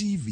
TV.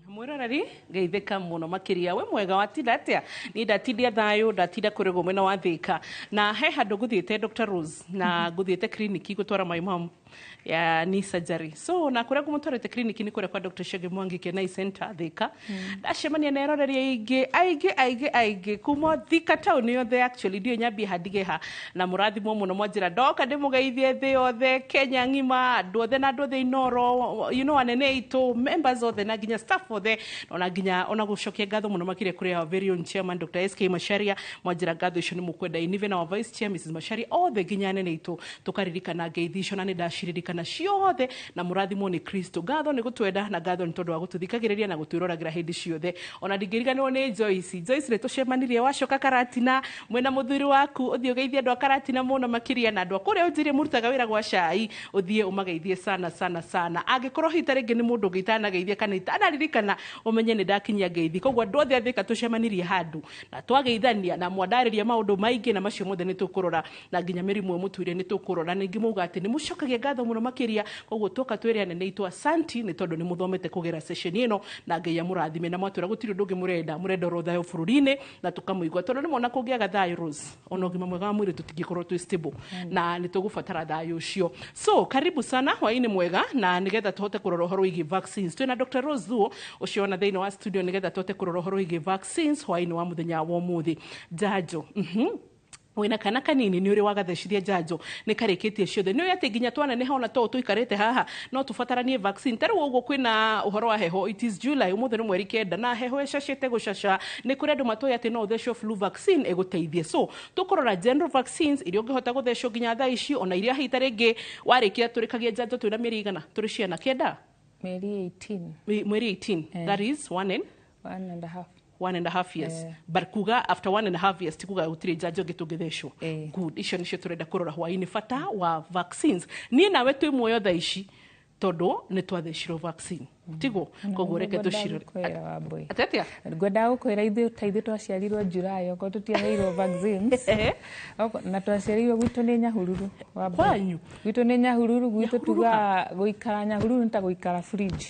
Mwiroreri ngeithĩka mũno makĩria. We mwega, watinda atĩa? Niĩ ndatindia thayũ, ndatinda kũrĩ mwena wa Thĩka, na he handũ ngũthiĩte Dr. Rose, na ngũthiĩte kliniki gũtwara my mom ya knee surgery. So na kũrĩa ngũmũtwarĩte kliniki nĩ kũrĩa kwa Dr. Chege Mwangi, Kenai Center, Thĩka. Ndacemania na eroreri aingĩ aingĩ aingĩ aingĩ kuma Thika town yothe. Actually, ndiũĩ nyambie handige ha, na mũrathimwo mũno. Mwanjĩra ndoka ndĩmũgeithie thĩ yothe, Kenya ng'ima, andũ othe na andũ othe Inoro, anene aitũ, members othe, na nginya staff othe, ona nginya ona gũcokia ngatho mũno makĩria kũrĩ our very own chairman, Dr. SK Macharia. Mwanjĩra ngatho icio nĩ mũkwenda, even our vice chair, Mrs. Macharia, othe nginya anene aitũ, tũkaririkana ngeithi icio na nĩ ndaciririkana ciothe, na mũrathimwo nĩ Kristo. Ngatho nĩ gũtwenda, na ngatho nĩ tondũ wa gũtũthikagĩrĩria na gũtwĩroragĩra hĩndĩ ciothe. Ona ndingĩriganĩrwo nĩ Joyce. Joyce, nĩ tũcemanirie wacoka Karatina mwĩna mũthuri waku. Ũthiĩ ũgeithie andũ a Karatina mũno makĩria, na andũ a kũrĩa ũnjĩrie mũrutaga wĩra gwa cai, ũthiĩ ũmageithie sana sana sana. Angĩkorwo hihi ta rĩngĩ nĩ mũndũ ũngĩ itanageithia kana itanaririkana, ũmenye nĩ ndakinyia ngeithi. Koguo andũ othe a Thĩka tũcemanirie handũ na twageithania na mwandarĩria maũndũ maingĩ, na macio mothe nĩ tũkũrora, na nginya mĩrimũ ĩmũtuire nĩ tũkũrora. Ningĩ mauga atĩ nĩ mũcokagia ngatho mũno makĩria. Koguo twoka twĩre anene aitũ asanti nĩ tondũ nĩ mũthomete kũgera session ĩno, na Ngai amũrathime. Na mwatwĩra gũtirĩ ũndũ ũngĩ mũrenda, mũrenda oro thayũ bũrũri-inĩ, na tũkamũigua, tondũ rĩmwe ona kũngĩaga thayũ, Rose, ona ũgima mwega wa mwĩrĩ tũtingĩkorwo twĩ stable, na nĩ tũgũbatara thayũ ũcio. So karibu sana, hwaĩ-inĩ mwega. Na nĩgetha tũhote kũrora ũhoro wĩgiĩ vaccines, twĩna Dr. Rose Thuo ũcio ona thĩinĩ wa studio, nĩgetha tũhote kũrora ũhoro wĩgiĩ vaccines hwaĩ-inĩ wa mũthenya wa ũmũthĩ. Njanjo, wĩna kana kanini, nĩ ũrĩ wagathecithia njanjo? Nĩ karĩkĩtie ciothe? Nĩ ũĩ atĩ nginya twaneneha, ona to tũikarĩte haha, no tũbataranie vaccine? Ta rĩu ũguo kwĩna ũhoro wa heho, it is July, ũmũthĩ nĩ mweri 9, na heho ĩcacĩte gũcaca. Nĩ kũrĩ andũ matoĩ atĩ no ũthecwo flu vaccine ĩgũteithie. So tũkũrora general vaccines iria ũngĩhota gũthecwo nginya thaa ici, ona iria hihi ta rĩngĩ warĩkia. Tũrĩkagia njanjo twĩna mĩeri igana tũrĩ ciana? 9? Mĩeri 18. Mweri 18, that is one and One and a half. 1.5 years. But kuga after 1.5 years ti kuga gũtirĩ njanjo ĩngĩ tũngĩthecwo. Good, icio nĩcio tũrenda kũrora hwaĩ-inĩ, bata wa vaccines. Niĩ nawe twĩ muoyo thaa ici tondũ nĩ twathecirwo vaccine, tiguo? Koguo reke tũcirore. Kwĩra Wambui. Atĩ atĩa? Ngwendaga gũkwĩra ithuĩ ta ithuĩ twaciarirwo July, okorwo tũtiaheirwo vaccines. Na twaciarirwo gwitũ nĩ Nyahururu, Wambui. Kwanyu? Gwitũ nĩ Nyahururu gwitũ. Nyahururu? Tugaga gũikara Nyahururu nĩ ta gũikara fridge,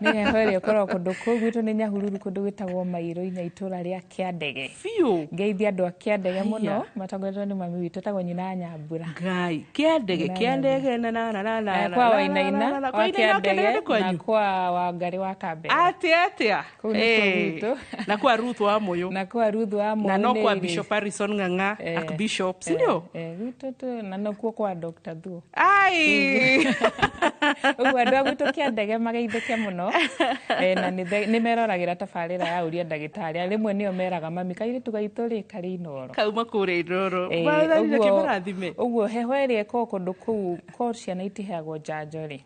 nĩ heho ĩrĩa ĩkoragwo kũndũ kũu. Gwitũ nĩ Nyahururu, kũndũ gwĩtagwo Mairũ-inĩ, itũra rĩa Kĩandege. Biũ. Ngeithia andũ a Kĩandege mũno. Haiya. Matongoretio nĩ mami witũ etagwo Nyina Nyambura. Ngai, Kĩandege, Kĩandege, na na na na na Eh, na kwa na, Wainaina na, na, na, wa kwa Wainaina wa Kĩandege nĩ Kĩandege na kwanyu? Kwa Wangarĩ wa Kambere. Atĩ atĩa? Kũu nĩkuo gwitũ. Na kwa Ruth wa Mũyũ. Na kwa Ruth wa Mũyũ. Na no nĩ kwa irĩ. Bishop Harrison Ng'ang'a, Archbishop, si ndio? Eh, gwitũ na nokuo kwa Dr. Thuo. Ai. Ũguo andũ a gwitũ Kĩandege mageithĩke mũno. Na nĩ meroragĩra tabarĩra ya Ũria Ndagĩtarĩ. Rĩmwe nĩo meraga mami kairĩtu gaitũ rĩ karĩ Inoro. Kauma kũrĩa Inoro. Mwathani reke marathime. Ũguo heho ĩrĩa ĩkoragwo kũndũ kũu ko ciana itiheagwo njanjo rĩ,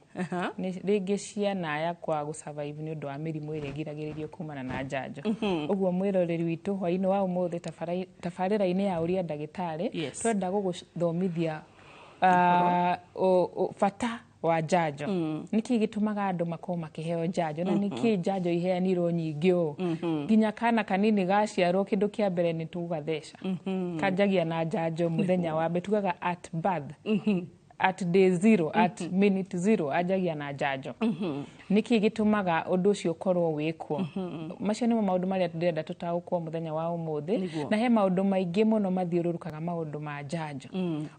nĩ rĩngĩ cianaya kwa gũsurvive nĩ ũndũ wa mĩrimũ ĩrĩa ĩgiragĩrĩrio kumana na njanjo. Ũguo mwĩroreri witũ, hwaĩ-inĩ wa ũmũthĩ tabarĩra-inĩ ya Ũria Ndagĩtarĩ, twenda gũgũthomithia bata wa njanjo, nĩkĩ gĩtũmaga andũ makorwo makĩheo njanjo, na nĩkĩ njanjo iheanirwo nyingĩ ũũ nginya kana kanini gaciarwo, kĩndũ kĩa mbere nĩ tũgatheca, kanjagia na njanjo mũthenya wa mbere, tugaga at birth, at day zero, at minute zero, anjagia na njanjo. Nĩkĩ gĩtũmaga ũndũ ũcio ũkorwo wĩkwo? Macio nĩmo maũndũ marĩa ndĩrenda tũtaũkwo mũthenya wa ũmũthĩ. Nĩguo. Na he maũndũ maingĩ mũno mathiũrũrũkaga maũndũ ma njanjo,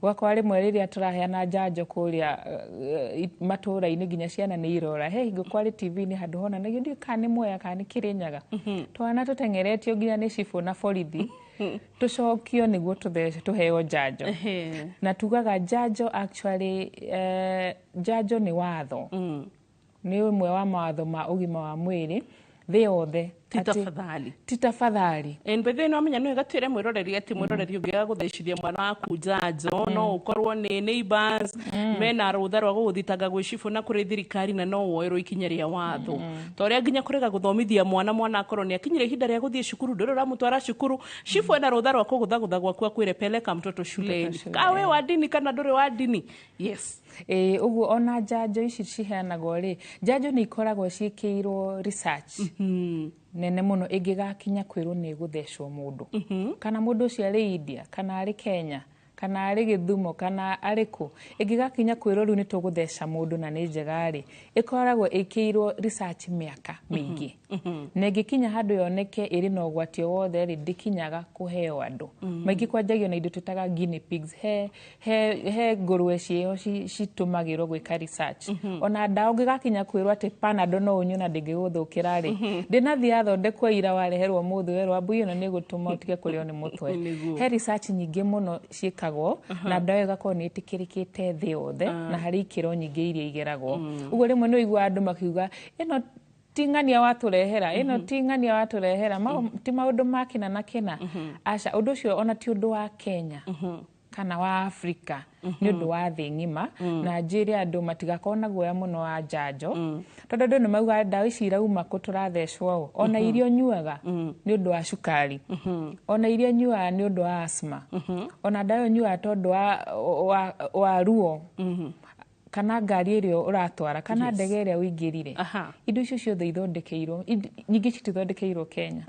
ũgakora rĩmwe rĩrĩa tũraheana njanjo kũrĩa matũũra-inĩ, nginya ciana nĩ irora. He hingo kwarĩ TV-inĩ handũ honanagio, ndiũĩ kana nĩ Mwea kana nĩ Kĩrĩnyaga, twana tũteng'eretio nginya nĩ cibũ na borithi tũcokio nĩguo tũthece tũheo njanjo. Na tugaga njanjo actually, njanjo nĩ watho, nĩ ũmwe wa mawatho ma ũgima wa mwĩrĩ thĩ yothe. Ti Atĩ- tafadhali. Ti tafadhali. And by the way, no amenya no ĩgatwĩre mwĩroreri atĩ mwĩroreri ũngĩaga gũthecithia mwana waku njanjo, no ũkorwo nĩ neighbors mena rũtha rwa gũgũthitanga gwĩ cibũ na kũrĩ thirikari, na no woerwo ikinya rĩa watho, ta ũrĩa nginya kũrega gũthomithia mwana, mwana akorwo nĩ akinyire ihinda rĩa gũthiĩ cukuru, ndũrĩ ũramũtwara cukuru, cibũ ena rũtha rwa kũgũthagũtha gwaku akwĩre, "Peleka mtoto shuleni." Shule. Kawe wa dini kana ndũrĩ wa dini, yes. Ĩĩ, ũguo ona njanjo ici ciheanagwo rĩ, njanjo nĩ ikoragwo ciĩkĩirwo research nene mũno ĩngĩgakinya kwĩrwo nĩ ĩgũthecwo mũndũ, kana mũndũ ũcio arĩ India, kana arĩ Kenya, kana arĩ Gĩthumo, kana arĩ kũ, ĩngĩgakinya kwĩrwo rĩu nĩ tũgũtheca mũndũ na nĩ njega rĩ, ĩkoragwo ĩkĩirwo research mĩaka mĩingĩ, na ĩngĩkinya handũ yoneke ĩrĩ na ũgwati o wothe rĩ, ndĩkinyaga kũheo andũ maingĩ. Kwanjagio na indo twĩtaga guinea pigs, he ngũrwe ciĩho citũmagĩrwo gwĩka research. Ona ndawa ũngĩgakinya kwĩrwo atĩ Panado no ũnyue na ndĩngĩgũthũkĩra rĩ, ndĩnathiĩ yathondekwo ira, wareherwo mũthĩ werwo ambui ĩno nĩ ĩgũtũma ũtige kũrĩo nĩ mũtwe. He research nyingĩ mũno ciĩkagwo na ndawa ĩyo ĩgakorwo nĩ ĩtĩkĩrĩkĩte thĩ yothe, na harĩ ikĩro nyingĩ iria igeragwo. Ũguo rĩmwe nĩ ũiguaga andũ makiuga, "Ĩno ti ng'ania watũrehera, ĩno ti ng'ania watũrehera." Ti maũndũ ma kĩna na kĩna, aca. Ũndũ ũcio ona ti ũndũ wa Kenya kana wa Afrika, nĩ ũndũ wa thĩ ng'ima. Na njĩre andũ matigakorwo na guoya mũno wa njanjo, tondũ andũ nĩ maugaga, "Ndawa ici irauma kũ tũrathecwo ũũ?" Ona iria ũnyuaga nĩ ũndũ wa cukari, ona iria nyuaga nĩ ũndũ wa asthma, ona ndawa ĩyo nyuaga tondũ wa ruo, kana ngari ĩrĩa ũratwara, kana ndege ĩrĩa ũingĩrire, indo icio ciothe ithondekeirwo, nyingĩ citithondekeirwo Kenya.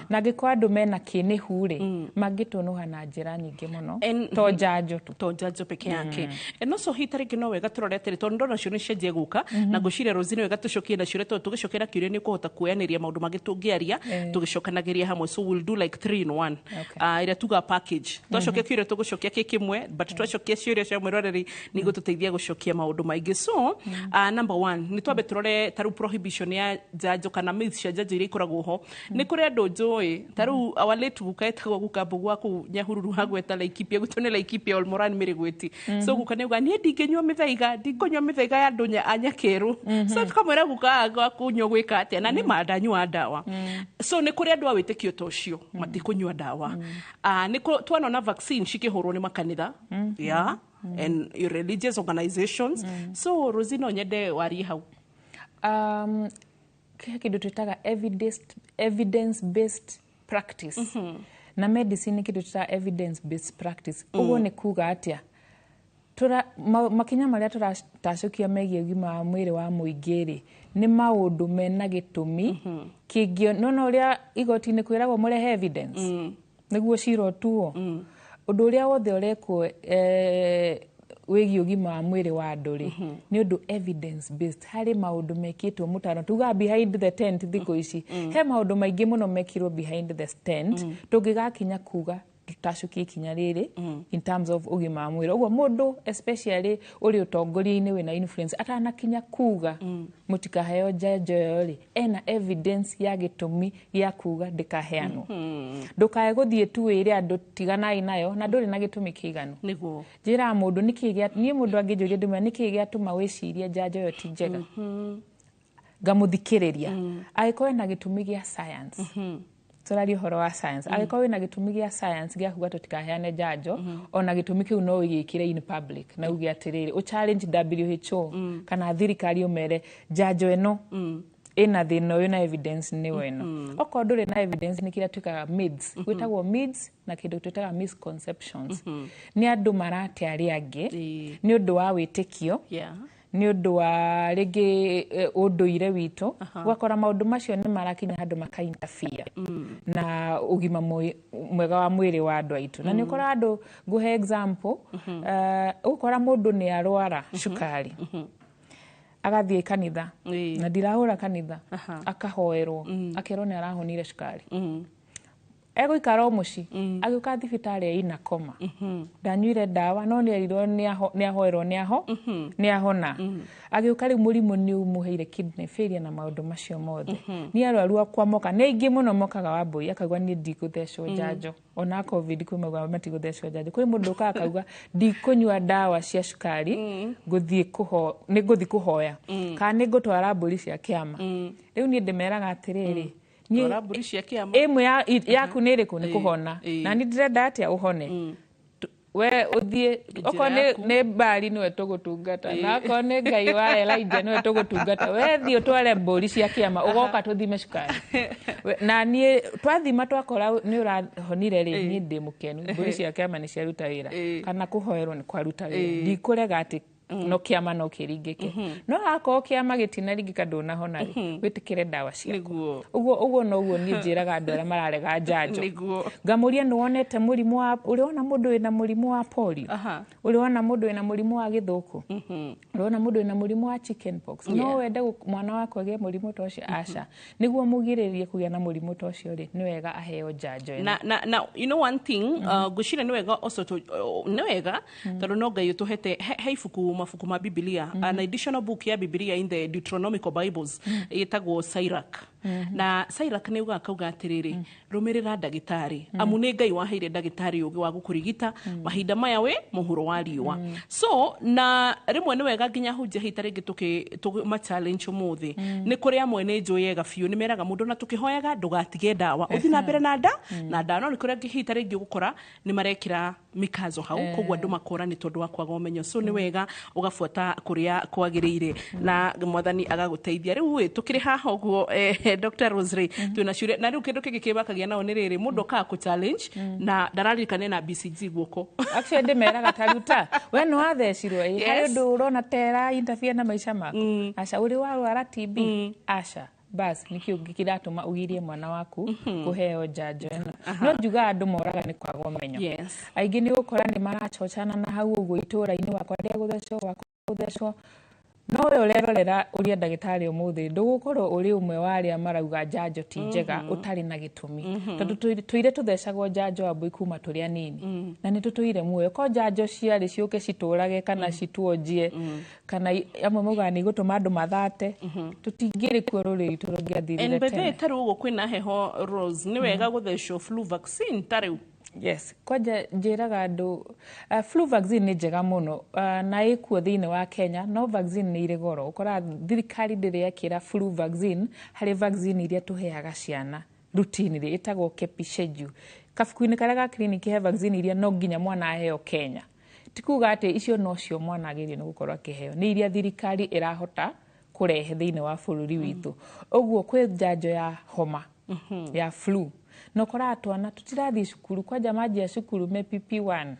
Na angĩkorwo andũ mena kĩnĩhu rĩ, mangĩtũnũha na njĩra nyingĩ mũno, to njanjo tu. To njanjo peke yake. And also hita rĩngĩ no wega tũrore atĩrĩ, tondũ ndona cio nĩ cianjia gũka, na ngwĩciria Rosie nĩ wega tũcokie nacio ũrĩa, tondũ tũgĩcokera kĩũria nĩ ũkũhota kuoyanĩria maũndũ mangĩ tũngĩaria tũgĩcokanagĩria hamwe. So we'll do like three in one. Ah, ĩrĩa tuga package, twacokia kĩũria tũgũcokia kĩ kĩmwe, but twacokia ciũria cia mwĩroreri nĩ igũtũteithia gũcokia maũndũ maingĩ. So number one, nĩ twambe tũrore ta rĩu prohibition ya njanjo kana myths cia njanjo iria ikoragwo ho. Nĩ kũrĩ andũ njũĩ, ta rĩu our late guka etagwo guka Mbũgũ wa kũu Nyahururu, hagweta Laikipia, gwitũ nĩ Laikipia, Olmoran, Mĩrĩgwĩti. So guka nĩ auga, "Niĩ ndingĩnyua mĩthaiga, ndingũnyua mĩthaiga ya andũ a Nyakerũ." So tukamwĩra, "Guka, kũnyua gwĩka atĩa?" Na nĩ ma ndanyua ndawa. So nĩ kũrĩ andũ a wĩtĩkio ta ũcio matikũnyua ndawa. Ah, nĩ twanona vaccine cikĩhũrwo nĩ makanitha, yeah, and your religious organizations. So Rosie, no nyende warie hau. He kĩndũ twĩtaga evidence based practice, na medicine nĩ kĩndũ twĩtaga evidence based practice. Ũguo nĩ kuga atĩa? Makinya marĩa tũratacũkia megiĩ ũgima wa mwĩrĩ wa mũingĩ rĩ, nĩ maũndũ mena gĩtũmi kĩngĩ. Nona ũrĩa igoti-inĩ kwĩragwo mũrehe evidence nĩguo cira ũtuo, ũndũ ũrĩa wothe ũrekwo wĩgiĩ ũgima wa mwĩrĩ wa andũ rĩ, nĩ ũndũ evidence based. Harĩ maũndũ mekĩtwo mũtaro, tugaga behind the tent. Thikũ ici he maũndũ maingĩ mũno mekirwo behind the tent tũngĩgakinya kuga tũtacũkie ikinya rĩrĩ in terms of ũgima wa mwĩrĩ. Ũguo mũndũ especially ũrĩ ũtongoria-inĩ wĩna influence atanakinya kuga mũtikaheo njanjo ĩyo rĩ, ena evidence ya gĩtũmi gĩa kuga ndĩkaheanwo. Ndũkae gũthiĩ tu wĩre andũ tiganai nayo na ndũrĩ na gĩtũmi kĩiganu. Njĩraga mũndũ nĩkĩ gĩa niĩ mũndũ angĩnjũria, ndĩmwĩra, "Nĩkĩ gĩatũma wĩcirie njanjo ĩyo ti njega?" Ngamũthikĩrĩria. Angĩkorwo ena gĩtũmi gĩa science, tũraria ũhoro wa science, angĩkorwo wĩna gĩtũmi gĩa science gĩa kuga tũtikaheane njanjo, ona gĩtũmi kĩu no ũgĩkĩre in public na uge atĩrĩrĩ, ũ challenge WHO kana thirikari, ũmere njanjo ĩno ĩna thĩna ũyũ na evidence nĩyo ĩno. Okorwo ndũrĩ na evidence, nĩ kĩrĩa twĩkaga myths, gwĩtagwo myths na kĩndũ twĩtaga misconceptions, nĩ andũ marate arĩa angĩ nĩ ũndũ wa wĩtĩkio, nĩ ũndũ wa rĩngĩ ũndũire witũ. Ũgakora maũndũ macio nĩ marakinya handũ maka-interfere na ũgima mwega wa mwĩrĩ wa andũ aitũ. Na nĩ ũkoraga andũ, ngũhe example, ũgũkora mũndũ nĩ arwara cukari, agathiĩ kanitha, na ndirahũra kanitha, akahoerwo, akerwo nĩ arahonire cukari, egũikara o mũciĩ, agĩũka thibitarĩ ina koma, ndanyuire ndawa, no nĩ erirwo nĩ ahoerwo, nĩ ahona. Agĩũka rĩu mũrimũ nĩ ũmũheire kidney failure na maũndũ macio mothe. Niĩ arwaru akwa moka nĩ aingĩ mũno, mokaga Wambũi akauga, "Niĩ ndikũthecwo njanjo." Ona COVID kwĩ mauga matigũthecwo njanjo. Kwĩ mũndũ ũkaga akauga, "Ndikũnyua ndawa cia cukari, ngũthiĩ kũho nĩ ngũthiĩ kũhoya kana nĩ ngũtwara mbũri cia kĩama." Rĩu niĩ ndĩmeraga atĩrĩrĩ, Twara mbũri cia kĩama. Ĩmwe yaku nĩ ĩrĩkũ? Nĩ kũhona. Ĩĩ. Na nĩ ndĩrenda atĩa ũhone. We ũthiĩ okorwo nĩ mbari nĩwe tũgũtungata, na okorwo nĩ Ngai wa Elijah nĩwe tũgũtungata. We thiĩ ũtware mbũri cia kĩama, ũgoka tũthime cukari. Na niĩ twathima twakora nĩ ũrahonire rĩ, niĩ ndĩ mũkenu, mbũri cia kĩama nĩ ciaruta wĩra, kana kũhoerwo nĩ kwaruta wĩra. Ndikũrega atĩ no kĩama no kĩringĩke, no akorwo kĩama gĩtinaringĩka, ndũnahona rĩ, wĩtĩkĩre ndawa ciaku. Ũguo noguo niĩ njĩraga andũ arĩa mararega njanjo. Ngamũria, nĩ wonete mũrimũ wa, ũrĩ wona mũndũ wĩna mũrimũ wa polio? Ũrĩ wona mũndũ wĩna mũrimũ wa gĩthũkũ? Ũrĩ wona mũndũ wĩna mũrimũ wa chicken pox? No wende mwana waku agĩe mũrimũ ta ũcio? Aca. Nĩguo mũgirĩrĩrie kũgĩa na mũrimũ ta ũcio rĩ, nĩ wega aheo njanjo ĩno. Na you know one thing, ngwĩciria nĩ wega also nĩ wega tondũ no Ngai ũtũhete he ibuku, mabuku ma Bibilia, an additional book ya Bibilia in the Deuteronomical Bibles ĩtagwo Sirach. Na Sirach nĩ ugaga, kauga atĩrĩrĩ, rũmĩrĩra ndagĩtarĩ, amu nĩ Ngai waheire ndagĩtarĩ ũgĩ wa gũkũrigita mahinda maya wĩ mũhuro wa riũa. So na rĩmwe nĩ wega nginya hunjia hita rĩngĩ tũkĩ challenge ũmũthĩ nĩ kũrĩ amwe nĩ njũĩ wega biũ nĩ meraga mũndũ na tũkĩhoyaga ndũgatige ndawa, ũthiĩ na mbere na ndawa, no nĩ kũrĩ angĩ hita rĩngĩ ũgũkora nĩ marekĩra mikazo hau, koguo andũ makora nĩ tondũ wa kwaga ũmenyo. So nĩ wega ũgabuata kũrĩa kwagĩrĩire na Mwathani agagũteithia. Rĩu ĩ tũkĩrĩ haha ũguo, Dr. Rose rĩ, twĩna ciũria. Na rĩu kĩndũ kĩngĩ kĩbakagia nao nĩ rĩrĩ, mũndũ okaga kũ challenge na ndararirikane na BCG guoko. Actually ndĩmeraga, taruta we nĩ wathecirwo ĩ harĩ ũndũ ũrona ta ĩra interfere na maica maku? Aca. Ũrĩ warwara TB? Aca. Bas, nĩkĩ ũngĩ kĩratũma ũgirie mwana waku kũheo njanjo ĩno? No njugaga andũ moraga nĩ kwaga ũmenyo. Aingĩ nĩ ũgũkora nĩ maracocana na hau ũguo itũũra-inĩ, wakwa ndegũthecwo, wakwa gũthecwo. No we ũrerorera ũria ndagĩtarĩ ũmũthĩ, ndũgũkorwo ũrĩ ũmwe wa arĩa marauga njanjo ti njega ũtarĩ na gĩtũmi, tondũ tũire tũthecagwo njanjo ambui kuma tũrĩ anini na nĩ tũtũire muoyo. Ko njanjo ciarĩ ciũke citũrage kana cituonjie, kana amwe maugaga nĩ igũtũma andũ mathate, tũtingĩrĩ kuo, rũrĩrĩ rwitũ rũngĩathirire And by the way, tene. ta rĩu ũguo kwĩna heho, Rose, nĩ wega gũthecwo flu vaccine ta rĩu? Yes, kwanja njĩraga andũ, flu vaccine nĩ njega mũno, na ĩkuo thĩinĩ wa Kenya, no vaccine nĩ irĩ goro. Ũkoraga thirikari ndĩrĩ yekĩra flu vaccine harĩ vaccine iria tũheaga ciana routinely, ĩtagwo KEPI schedule, kabuku-inĩ karĩa ga clinic he vaccine iria no nginya mwana aheo Kenya. Ti kuga atĩ icio nocio mwana agĩrĩire nĩ gũkorwo akĩheo, nĩ iria thirikari ĩrahota kũrehe thĩinĩ wa bũrũri witũ. Ũguo kwĩ njanjo ya homa ya flu, na ũkoraga twana tũtirathiĩ cukuru, kwanja manjia cukuru me PP1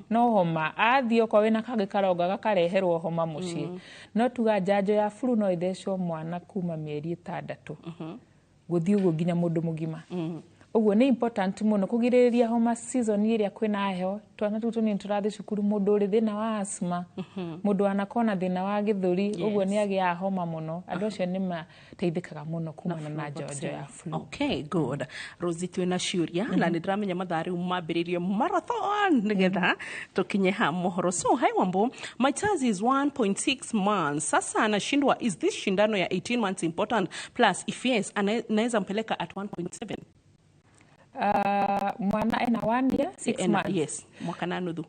no homa athiĩ, okorwo wĩna kangĩ karonga gakareherwo homa mũciĩ. No tuga njanjo ya flu no ĩthecwo mwana kuma mĩeri 6 gũthiĩ ũguo nginya mũndũ mũgima. Ũguo nĩ important mũno kũgirĩrĩria homa season ĩrĩa kwĩna heho, twana tũu tũnini tũrathiĩ cukuru, mũndũ ũrĩ thĩna wa asthma, mũndũ wanakorwo na thĩna wa gĩthũri, ũguo nĩ agĩaga homa mũno. Andũ acio nĩ mateithĩkaga mũno kumana na njanjo ya flu. Okay, good. Rosie, twĩna ciũria na nĩ ndĩramenya mathaa rĩu mambĩrĩrie marathon nĩgetha tũkinye ha mohoro. So, hi Wambo, my child is 1.6 months sasa, anashindwa. Is this shindano ya 18 months important? Plus, if yes, naweza mpeleka at 1.7? Mwana ena 1 year 6 months? Yes, mwaka na nuthu.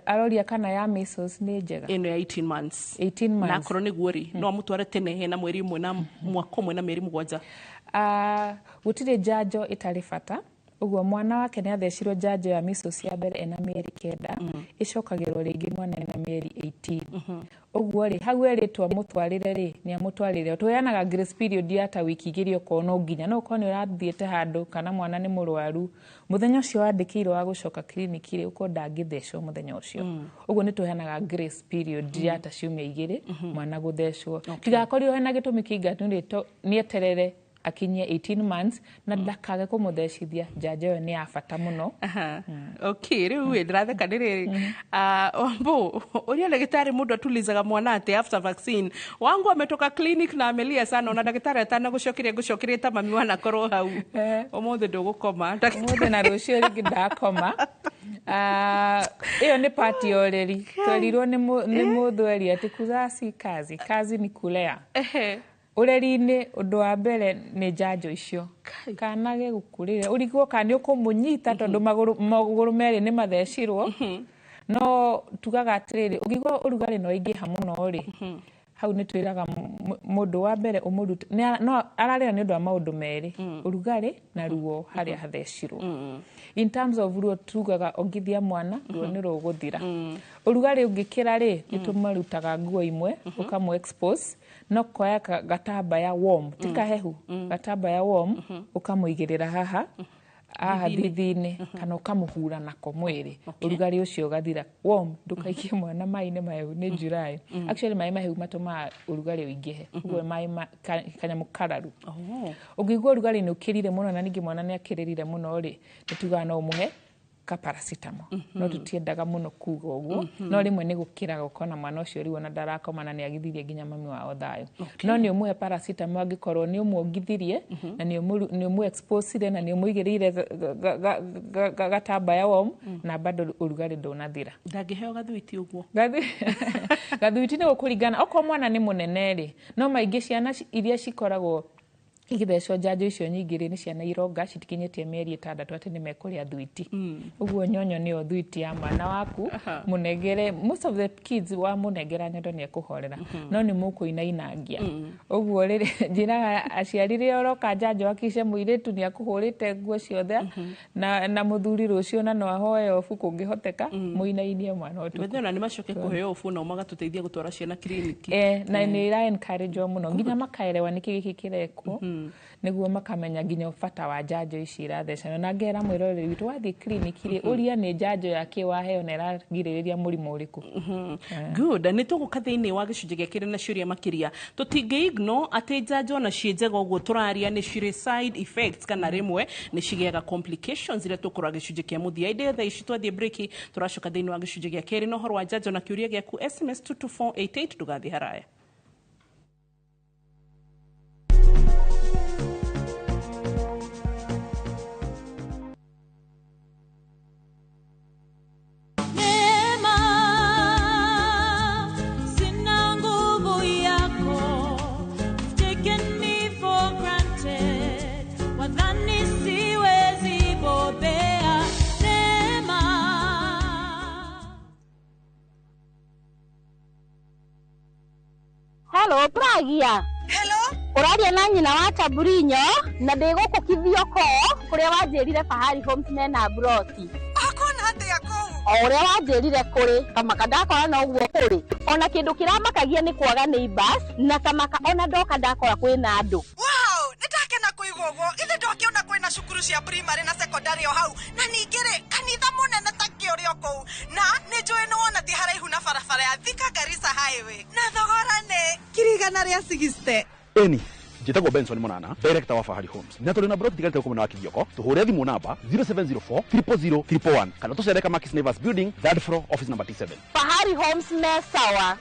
Aroria kana ya measles nĩ njega. Ĩno ya 18 months. 18 months. Na akorwo nĩguo rĩ, no amũtware tene hena mweri ũmwe na mwaka ũmwe na mĩeri 7? Gũtirĩ njanjo ĩtarĩ bata. Ũguo mwana wake nĩ athecirwo njanjo ya measles ya mbere ena mĩeri 9, ĩcokagĩrwo rĩngĩ mwana ena mĩeri 18. Ũguo rĩ, hau erĩtwo amũtwarĩre rĩ, nĩ amũtwarĩre. Tũheanaga grace period ya ta wiki 2 okorwo no nginya, no ũkorwo nĩ ũrathiĩte handũ kana mwana nĩ mũrwaru mũthenya ũcio wandĩkĩirwo wa gũcoka kiriniki rĩ, ũkorwo ndangĩthecwo mũthenya ũcio. Ũguo nĩ tũheanaga grace period ya ta ciumia 2 mwana gũthecwo, tigakorirwo hena gĩtũmi kĩnganu rĩ, nĩeterere akinyie 18 months na ndakage kũmũthecithia njanjo ĩyo, nĩ ya bata mũno. Aha. Okay, rĩu ĩ ndĩratheka nĩ rĩrĩ, Wambo, ũria ndagĩtarĩ mũndũ atulizaga mwana atĩ after vaccine. Wangu ametoka clinic na amelia sana, ona ndagĩtarĩ atanagũcokeria ngũcokeria ta mami wanakorwo hau. Ũmũthĩ ndũgũkoma. Ũmũthĩ na rũciũ rĩngĩ ndakoma. Ĩyo nĩ pati ya ũreri. Twerirwo nĩ mũthweri atĩ kuzaa si kazi, kazi ni kulea. Ũreri-inĩ ũndũ wa mbere nĩ njanjo icio. Kana gegũkũrĩra ũrigwo kana nĩ ũkũmũnyita, tondũ magũrũ merĩ nĩ mathecirwo. No tugaga atĩrĩrĩ, ũngĩigua ũrugarĩ no ingĩha mũno rĩ, Hau nĩ twĩraga mũndũ wa mbere ũmũrute no ararĩra nĩ ũndũ wa maũndũ merĩ, ũrugarĩ na ruo harĩa hathecirwo. In terms of ruo, tugaga ongithia mwana, ruo nĩ rũgũthira. Ũrugarĩ ũngĩkĩra rĩ, nĩ tũmarutaga nguo imwe, ũkamũ expose no koya gatambaya warm, ti kahehu, gatambaya warm, ũkamũigĩrĩra haha haha thithi-inĩ kana ũkamũhura nako mwĩrĩ, ũrugarĩ ũcio ũgathira. Warm, ndũkaikie mwana maĩ-inĩ mahehu nĩ July. Actually, maĩ mahehu matũmaga ũrugarĩ ũingĩhe, ũguo maĩ kanyamũ kararu. Ũngĩigua ũrugarĩ nĩ ũkĩrire mũno na ningĩ mwana nĩ akĩrĩrire mũno rĩ, nĩ tugaga no ũmũhe ka paracetamol, no tũtiendaga mũno kuga ũguo, no rĩmwe nĩ gũkĩraga ũkona mwana ũcio rĩu ona ndarakoma na nĩ agithirie nginya mami wao thayũ. No nĩ ũmũhe paracetamol angĩkorwo nĩ ũmuongithirie na nĩ ũmũ expose na nĩ ũmũigĩrĩire gatambaya warm na bado ũrugarĩ ndũnathira. Ndangĩheo gathuiti ũguo? Gathuiti nĩ gũkũringana, okorwo mwana nĩ mũnene rĩ, no maingĩ ciana iria cikoragwo igĩthecwo njanjo icio nyingĩ rĩ, nĩ ciana ironga citikinyĩtie mĩeri 6 atĩ nĩ mekũrĩa thuiti. Ũguo nyonyo nĩyo thuiti ya mwana waku, mũnengere. Most of the kids wamũnengera nyondo nĩ ekũhorera, no nĩ mũkũinainangia. Ũguo rĩrĩ njĩraga aciari, rĩrĩa ũroka njanjo akice mũirĩtu nĩ akũhũrĩte nguo ciothe na mũthuri rũciũ na no ahoe obu kũngĩhoteka, mũinainie mwana ũtukũ. Bethe ona nĩ macoke kũheo obu nao magatũteithia gũtwara ciana kiriniki. Na nĩ ira encourage mũno nginya makaerewa nĩkĩ gĩkĩ kĩrekwo, nĩguo makamenya nginya bata wa njanjo ici irathecana. Na ngera mwĩroreri witũ, wathiĩ kiriniki rĩ, ũria nĩ njanjo ya kĩ waheo na ĩragirĩrĩria mũrimũ ũrĩkũ. Good, nĩ tũgũka thĩinĩ wa gĩcunjĩ gĩa kerĩ na ciũria makĩria. Tũtingĩ ignore atĩ njanjo ona ciĩ njega ũguo tũraria nĩ cirĩ side effects kana rĩmwe nĩ cigĩaga complications iria tũkũrora gĩcunjĩ kĩa mũthia. Ĩndĩ thaa ici twathiĩ break, tũracoka thĩinĩ wa gĩcunjĩ gĩa kerĩ na ũhoro wa njanjo na kĩũria gĩaku SMS 22488. Ndũgathiĩ haraya. Neema, sina nguvu yako. You've taken me for granted. Wadhani siwezi bobea. Neema. Hello, Pragia. Hello? Ũraria na nyina wa Taburinyo na ndĩ gũkũ Kithioko kũrĩa wanjĩrire Fahari Homes mena broti. Akona atĩa kũu? O ũrĩa wanjĩrire kũrĩ kamaka ndakora no ũguo kũrĩ. Ona kĩndũ kĩramakagia nĩ kwaga neighbors na kamaka ona ndoka ndakora kwĩna andũ. Wow, nĩndakena kũigua ũguo. Ithe ndokĩona kwĩna cukuru cia primary na secondary o hau. Na ningĩ rĩ, kanitha mũnene ta kĩ ũrĩ o kũu. Na nĩ njũĩ nĩ wona ti haraihu na barabara ya Thika Garissa Highway. Na thogora nĩ 160,000. Eni njĩtagwo Benson Monana, director wa Fahari Homes, na tũrĩ na broti tigarĩte gũkũ mwena wa Kithioko. Tũhũre thimũ namba 0704 000 111 kana tũcere Kamakis Neighbors Building, third floor, office number T7. Fahari Homes me sawa.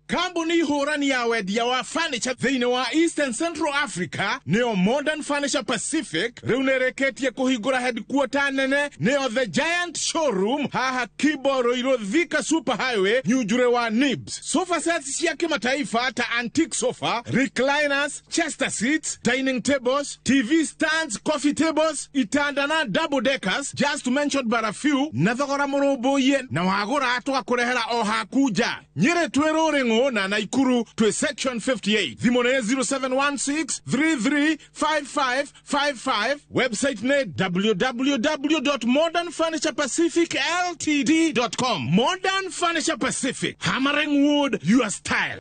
Kambuni hũrani ya wendia wa furniture thĩinĩ wa Eastern Central Africa, nĩyo Modern Furniture Pacific, rĩu nĩrĩkĩtie kũhingũra headquarter nene, nĩyo The Giant Showroom, haha Kibo Ruiru Thika Super Highway, Nyunjure wa Nibs. Sofa sets cia kimataifa ta antique sofa, recliners, chester seats, dining tables, TV stands, coffee tables, itanda na double deckers, just to mention but a few, na thogora mũrũmbũiye, na wagũra tũgakũrehera o haku nja. Nyĩrĩ twĩ Rũrĩng'ũ na Naikuru twĩ section 58. Thimũ nĩ 0716 335555. Website nĩ www.modernfurniturepacificltd.com. Modern Furniture Pacific, hammering wood your style.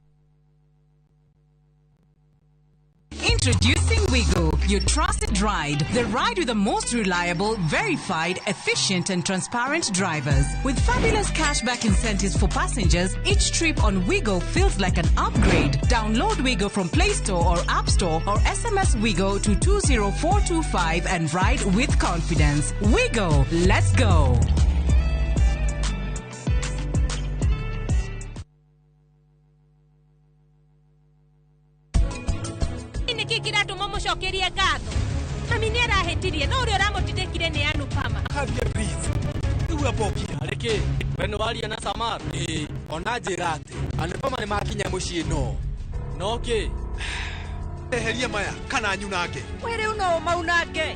Introducing Wigo, your trusted ride. The ride with the most reliable, verified, efficient, and transparent drivers. With fabulous cashback incentives for passengers, each trip on Wigo feels like an upgrade. Download Wigo from Play Store or App Store or SMS Wigo to 20425 and ride with confidence. Wigo, let's go. Nĩkĩ kĩratũma mũcokerie ngatho? Mami nĩ arahĩtirie, no ũrĩa ũramũtindĩkire nĩ Anupama. Javier, please. Rĩu abokia rĩkĩ we nĩ waria na Samar? Ĩĩ, ona njĩra atĩ Anupama nĩ makinya mũciĩ, no kĩ Eheria maya kana nyunange. We rĩu no ũmaunange.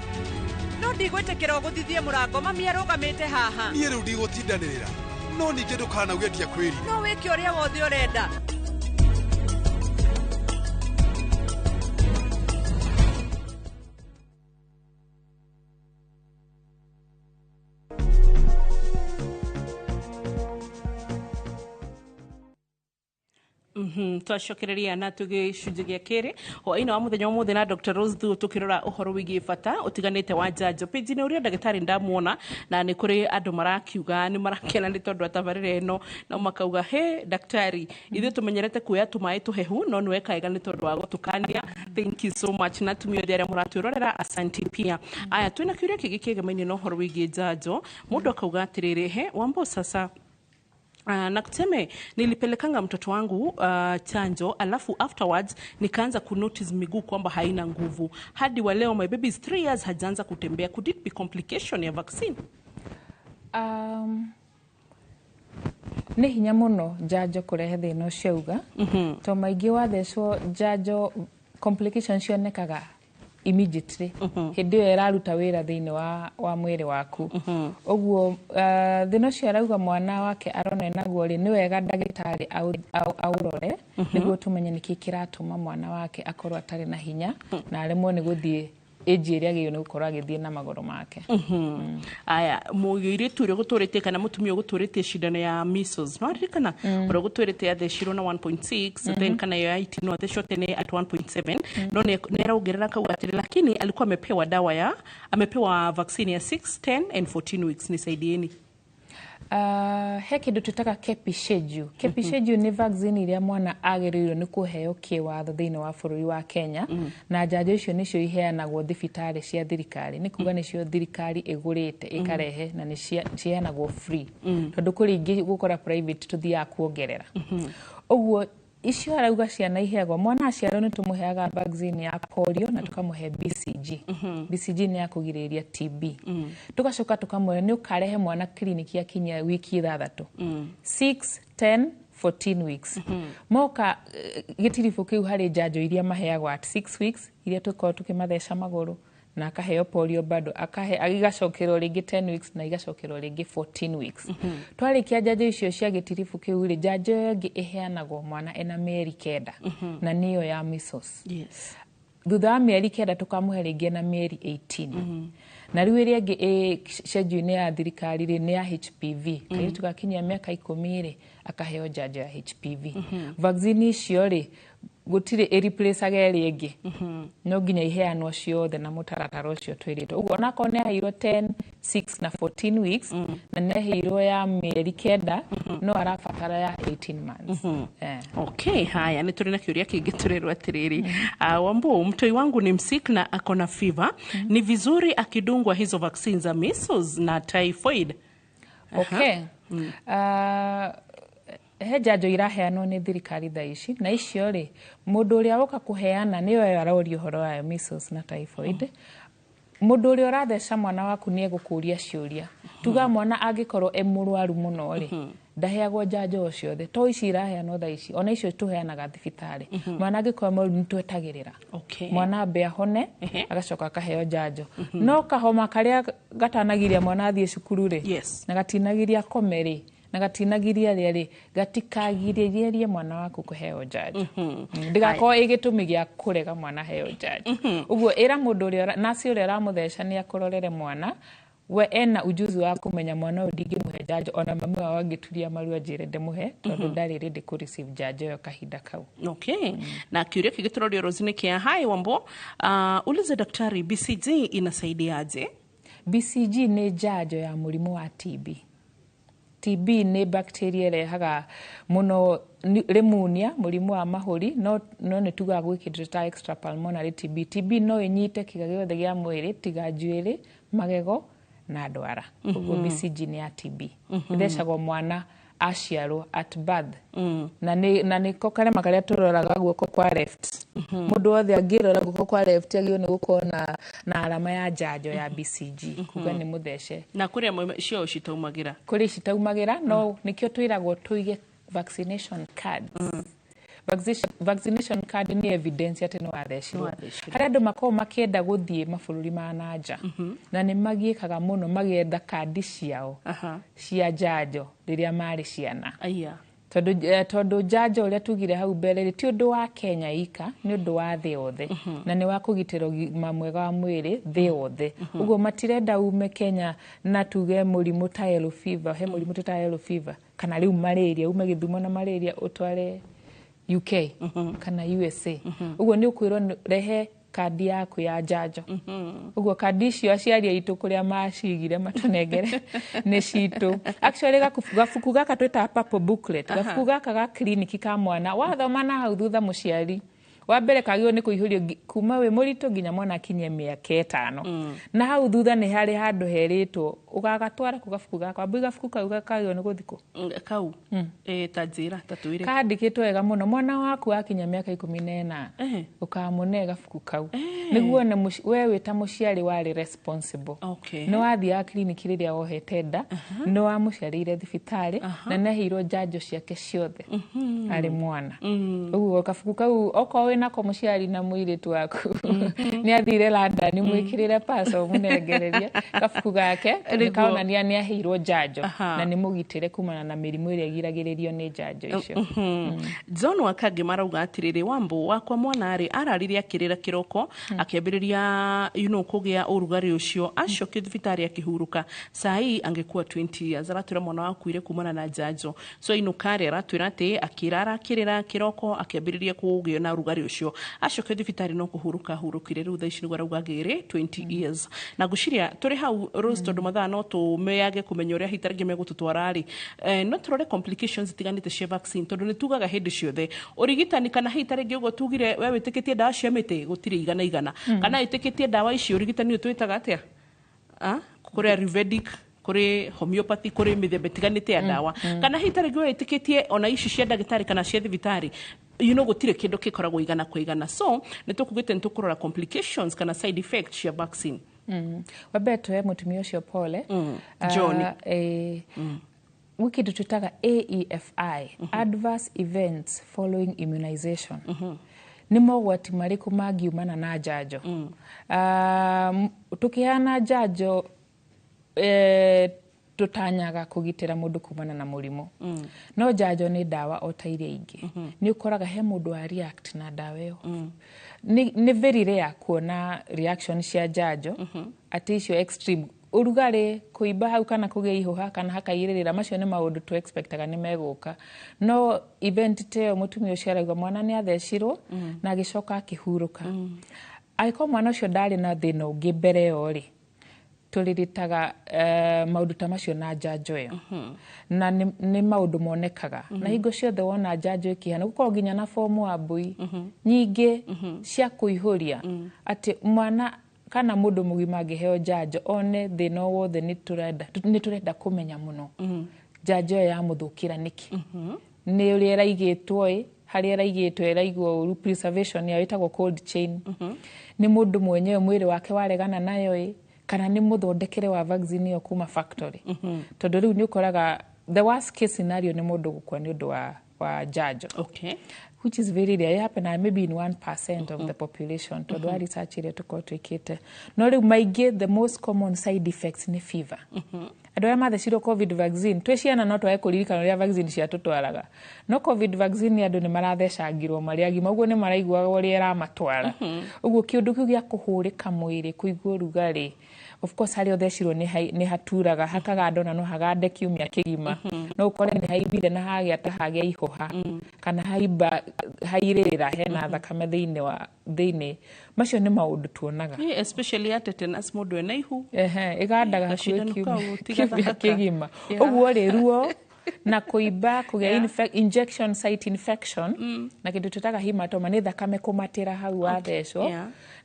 No ndigwĩtĩkĩra ũgũthithie mũrango mami arũgamĩte haha. Niĩ rĩu ndigũtindanĩrĩra, no ningĩ ndũkanauge ndiakwĩrire. No wĩke ũrĩa wothe ũrenda. Twacokereria na tũgĩcunjĩ gĩa kerĩ hwaĩ-inĩ wa mũthenya ũmũthĩ na Dr. Rose Thuo, tũkĩrora ũhoro wĩgiĩ bata ũtiganĩte wa njanjo. Page-inĩ ũrĩa ndagĩtarĩ ndamuona, na nĩ kũrĩ andũ marakiuga nĩ marakena nĩ tondũ wa tabarĩra ĩno, no makauga he daktari, ithuĩ tũmenyerete kuoya tũmaĩ tũhehu, no nĩ weka wega nĩ tondũ wa gũtũkania. Thank you so much. Na atumia othe arĩa mũratwĩrorera, asanti pia. Aya, twĩna kĩũria kĩngĩ kĩegemainie na ũhoro wĩgiĩ njanjo. Mũndũ akauga atĩrĩrĩ, he Wambo, sasa na tuseme nilipelekanga mtoto wangu chanjo, alafu afterwards nikaanza kunotice miguu kwamba haina nguvu. Hadi wa leo my baby is 3 years, hajaanza kutembea. Could it be complication ya vaccine? Nĩ hinya mũno njanjo kũrehe thĩna ũcio auga, to maingĩ wathecwo njanjo complications cionekaga immediately hĩndĩ ĩyo ĩraruta wĩra thĩinĩ wa mwĩrĩ waku. Ũguo thĩna ũcio arauga mwana wake arona naguo rĩ, nĩ wega ndagĩtarĩ aũrore nĩguo tũmenye nĩkĩ kĩratũma mwana wake akorwo atarĩ na hinya na aremwo nĩ gũthiĩ ĩnji ĩrĩa agĩrĩirwo nĩ gũkorwo agĩthiĩ na magũrũ make. Aya, mũirĩtu ũrĩa ũgũtũrĩtie kana mũtumia ũgũtũrĩtie cindano ya measles, no aririkana ũrĩa ũgũtwĩrĩte yathecirwo na 1.6, then kana yo ya itinũ athecwo tene at 1.7, no nĩ araongerera kauga atĩrĩ, lakini alikuwa amepewa dawa ya amepewa vaccine ya 6, 10 and 14 weeks. Nisaidieni. He kĩndũ twĩtaga KEPI. KEPI nĩ vaccine iria mwana agĩrĩirwo nĩ kũheo kĩwatho thĩinĩ wa bũrũri wa Kenya, na njanjo icio nĩcio iheanagwo thibitarĩ cia thirikari. Nĩ kuga nĩcio thirikari ĩgũrĩte ĩkarehe, na nĩ ciheanagwo free, tondũ kũrĩ ingĩ gũkora private tũthiaga kuongerera. Ũguo icio arauga ciana iheagwo, mwana aciarwo nĩ tũmũheaga vaccine ya polio na tũkamũhe BCG. BCG nĩ ya kũgirĩrĩria TB. Tũgacoka tũkamwĩra nĩ ũkarehe mwana kiriniki akinyia wiki 6, 6, 10, 14 weeks. Moka gĩtiribũ kĩu harĩ njanjo iria maheagwo at 6 weeks, iria tũkoragwo tũkĩmatheca magũrũ na akaheo polio bado, akahe igacokerwo rĩngĩ 10 weeks na igacokerwo rĩngĩ 14 weeks. Twarĩkia njanjo icio cia gĩtiribũ kĩu rĩ, njanjo ĩyo ĩngĩ ĩheanagwo mwana ena mĩeri 9, na nĩyo ya measles. Thutha wa mĩeri 9 tũkamũhe rĩngĩ na mĩeri 18. Na rĩu ĩrĩa ĩngĩ ĩ schedule-inĩ ya thirikari rĩ, nĩ ya HPV. Kairĩtu gakinyia mĩaka 10 rĩ, akaheo njanjo ya HPV. Vaccine icio rĩ, gũtirĩ ĩreplacaga ĩrĩa ĩngĩ, no nginya iheanwo ciothe na mũtaratara ũcio twĩrĩtwo. Ũguo onakorwo nĩ aheirwo 10, 6 na 14 weeks, na nĩ aheirwo ya mĩeri 9, no arabatara ya 18 months. Okay, haya, nĩ tũrĩ na kĩũria kĩngĩ tũrerwo atĩrĩrĩ, Wambu, mtoi wangu ni msick na ako na fever. Ni vizuri akidungwa hizo vaccine za measles na typhoid? Okay. He njanjo iraheanwo nĩ thirikari thaa ici, na icio rĩ, mũndũ ũrĩa woka kũheana nĩyo aroria ũhoro wayo, measles na typhoid. Mũndũ ũrĩa ũratheca mwana waku nĩ egũkũria ciũria. Tuga mwana angĩkorwo e mũrwaru mũno rĩ, ndaheagwo njanjo o ciothe to ici iraheanwo thaa ici, ona icio tũheanaga thibitarĩ. Mwana angĩkorwo mũrwaru nĩ twetagĩrĩra mwana ambe ahone, agacoka akaheo njanjo. No kahoma karĩa gatanagiria mwana athiĩ cukuru rĩ, na gatinagiria akome rĩ, na gatinagiria rĩa rĩ, gatikagirĩrĩrie mwana waku kũheo njanjo. Ndĩgakorwo ĩ gĩtũmi gĩa kũrega mwana aheo njanjo. Ũguo ĩra mũndũ ũrĩa nasi ũrĩa ũramũtheca nĩ akũrorere mwana, we ena ujuzi wa kũmenya mwana ũyũ ndingĩmũhe njanjo, ona mami wao angĩturia maru anjĩre ndĩmũhe, tondũ ndarĩ ready kũ receive njanjo ĩyo kahinda kau. Okay. Na kĩũria kĩngĩ tũrorio Rose nĩ kĩa, hi Wambo, ulize daktari BCG inasaidiaje? BCG nĩ njanjo ya mũrimũ wa TB. TB nĩ bacteria ĩrehaga mũno pneumonia, mũrimũ wa mahũri, no nĩ tugaga gwĩ kĩndũ ta extrapulmonary TB. TB no ĩnyite kĩga gĩothe gĩa mwĩrĩ tiga njuĩrĩ, magego na ndwara. Ũguo BCG nĩ ya TB. Ĩthecagwo mwana aciarwo at birth. Na nĩko karema karĩa tũroraga guoko kwa left. Mũndũ wothe angĩrora guoko kwa left agĩrĩirwo nĩ gũkorwo na alama ya njanjo ya BCG, kuga nĩ mũthece. Na kũrĩ amwe cio citaumagĩra. Kũrĩ citaumagĩra, no nĩkĩo twĩragwo tũige vaccination cards. Vaccination card nĩ evidence atĩ nĩ wathecirwo. Nĩwathecirwo. Harĩ andũ makoragwo makĩenda gũthiĩ mabũrũri ma nanja na nĩ magiĩkaga mũno magĩetha kandi ciao cia njanjo rĩrĩa marĩ ciana. Aya. Tondũ njanjo ũrĩa tugire hau mbere rĩ, ti ũndũ wa Kenya ika, nĩ ũndũ wa thĩ yothe, na nĩ wa kũgitĩra ũgima mwega wa mwĩrĩ thĩ yothe. Ũguo matirenda ume Kenya na tuge mũrimũ ta yellow fever, he mũrimũ ta yellow fever kana rĩu malaria, ume Gĩthumo na malaria ũtware UK kana USA. Ũguo nĩ ũkwĩrwo rehe kandi yaku ya njanjo. Ũguo kandi icio aciari aitũ kũrĩa macigire matũnengere nĩ citũ. Actually gabuku gaka twĩtaga purple booklet, gabuku gaka ga kiriniki ka mwana wathoma na hau thutha, mũciari wa mbere kagĩrĩirwo nĩ kũihũrio kuma wĩ mũritũ nginya mwana akinyie mĩaka 5. Na hau thutha nĩ harĩ handũ herĩtwo ũgagatwara kũ gabuku gaka wambui, gabuku kau kagĩrĩirwo nĩ gũthikwo. Kau ta njĩra ta twĩre. Kandĩkĩtwo wega mũno, mwana waku akinya mĩaka 14 ũkamũne gabuku kau nĩguo one we wĩ ta mũciari warĩ responsible. Nĩ wathiaga kiriniki rĩrĩa wohete nda, nĩ wamũciarĩire thibitarĩ, na nĩ aheirwo njanjo ciake ciothe arĩ mwana. Ũguo gabuku kau okorwo wĩnako mũciari na mũirĩtu waku nĩ athire London, mwĩkĩrĩre paco mũnengererie gabuku gake nĩ kaonania nĩ aheirwo njanjo na nĩ mũgitĩre kumana na mĩrimũ ĩrĩa ĩgiragĩrĩrio nĩ njanjo icio. John Wakangi marauga atirĩrĩ, Wambo wakwa mwana rĩ ararire akĩrĩra kĩroko, akĩambĩrĩria kũgĩa ũrugarĩ ũcio, acokio thibitarĩ akĩhurũka, sai angĩkua 20 years. Aratwĩra mwana wakuire kumana na njanjo. So ainũka rĩ, aratwĩra atĩ akĩrara akĩrĩra kĩroko, akĩambĩrĩria kũgĩa na ũrugarĩ ũcio, acokio thibitarĩ no kũhurũka ahurũkire. Rĩu thaa ici nĩguo arauga agĩrĩ 20 years. Na ngwĩciria tũrĩ hau, Rose, tondũ mathaa no tũmeage kũmenya ũrĩa hita rĩngĩ megũtũtwara rĩ, no tũrore complications itiganĩte cia vaccine, tondũ nĩ tugaga hĩndĩ ciothe ũrigitani kana hita rĩngĩ ũguo tugire we wĩtĩkĩtie ndawa cia mĩtĩ gũtirĩ igana igana, kana wĩtĩkĩtie ndawa ici ũrigitani ũyũ twĩtaga atĩa? Ah, kũrĩ ayurvedic, kũrĩ homeopathy, kũrĩ mĩthemba ĩtiganĩte ya ndawa, kana hita rĩngĩ we wĩtĩkĩtie ona ici cia ndagĩtarĩ kana cia thibitarĩ, gũtirĩ kĩndũ gĩkoragwo igana kwa igana. So nĩ tũkugĩte nĩ tũkũrora complications kana side effects cia vaccine. Wambere tuhe mũtumia ũcio pole. John. Gwĩ kĩndũ twĩtaga AEFI, adverse events following immunization. Nĩ mogwati marĩkũ mangiumana na njanjo? Tũkĩheana njanjo, tũtanyaga kũgitĩra mũndũ kumana na mũrimũ, no njanjo nĩ ndawa o ta iria ingĩ. Nĩ ũkoraga he mũndũ wa react na ndawa ĩyo. Nĩ very rare kuona reaction cia njanjo atĩ icio extreme, ũrugarĩ, kũimba hau kana kũgĩa ihũha kana hakairĩrĩra, macio nĩ maũndũ tu expectaga nĩ megũka. No event ta ĩyo mũtumia ũcio arauga mwana nĩ athecirwo na agĩcoka akĩhurũka, angĩkorwo mwana ũcio ndarĩ na thĩna ũngĩ mbere ĩyo rĩ, tũriritaga maũndũ ta macio na njanjo ĩyo, na nĩ maũndũ monekaga. Na hingo ciothe wona njanjo ĩkĩheanwo, gũkorwo nginya na fomu wa mbui nyingĩ cia kũihũria atĩ mwana kana mũndũ mũgima angĩheo njanjo one thĩna o wothe, nĩ tũrenda kũmenya mũno njanjo ĩyo yamũthũkĩra nĩkĩ, nĩ ũrĩa ĩraigĩtwo ĩ, harĩa ĩraigĩtwo ĩraigwo ũru, preservation yayo ĩtagwo cold chain, nĩ mũndũ mwenyewe mwĩrĩ wake waregana nayo ĩ, kana nĩ mũthondekere wa vaccine ĩyo kuma factory. Tondũ rĩu nĩ ũkoraga the worst case scenario nĩ mũndũ gũkua nĩ ũndũ wa njanjo, which is very rare. It happen maybe in 1% of the population, tondũ wa research ĩrĩa tũkorwo twĩkĩte. No rĩu maingĩ the most common side effects nĩ fever. Andũ arĩa mathecirwo COVID vaccine, twĩ ciana no twage kũririkana ũrĩa vaccine ciatũtwaraga, no COVID vaccine andũ nĩ marathecangirwo marĩ agima, ũguo nĩ maraiguaga ũrĩa ĩramatwara. Ũguo kĩũndũ kĩu gĩa kũhũrĩka mwĩrĩ, kũigua ũrugarĩ, of course harĩa ũthecirwo nĩ haturaga, hakaganda, ona no hagande kiumia kĩgima. No ũkore nĩ haimbire na hagĩa ta hagĩa ihũha kana haimba hairĩrĩra hena thakame thĩinĩ wa thĩinĩ. Macio nĩ maũndũ tuonaga. Especially ya tetanus, mũndũ ena ihu. Ehe, ĩgandaga hakuhĩ Gacindano kau tiga kiumia thaka. kĩgima. Ũguo rĩ, ruo na kũimba, kũgĩa injection site infection na kĩndũ twĩtaga hematoma, nĩ thakame kũmatĩra hau wathecwo,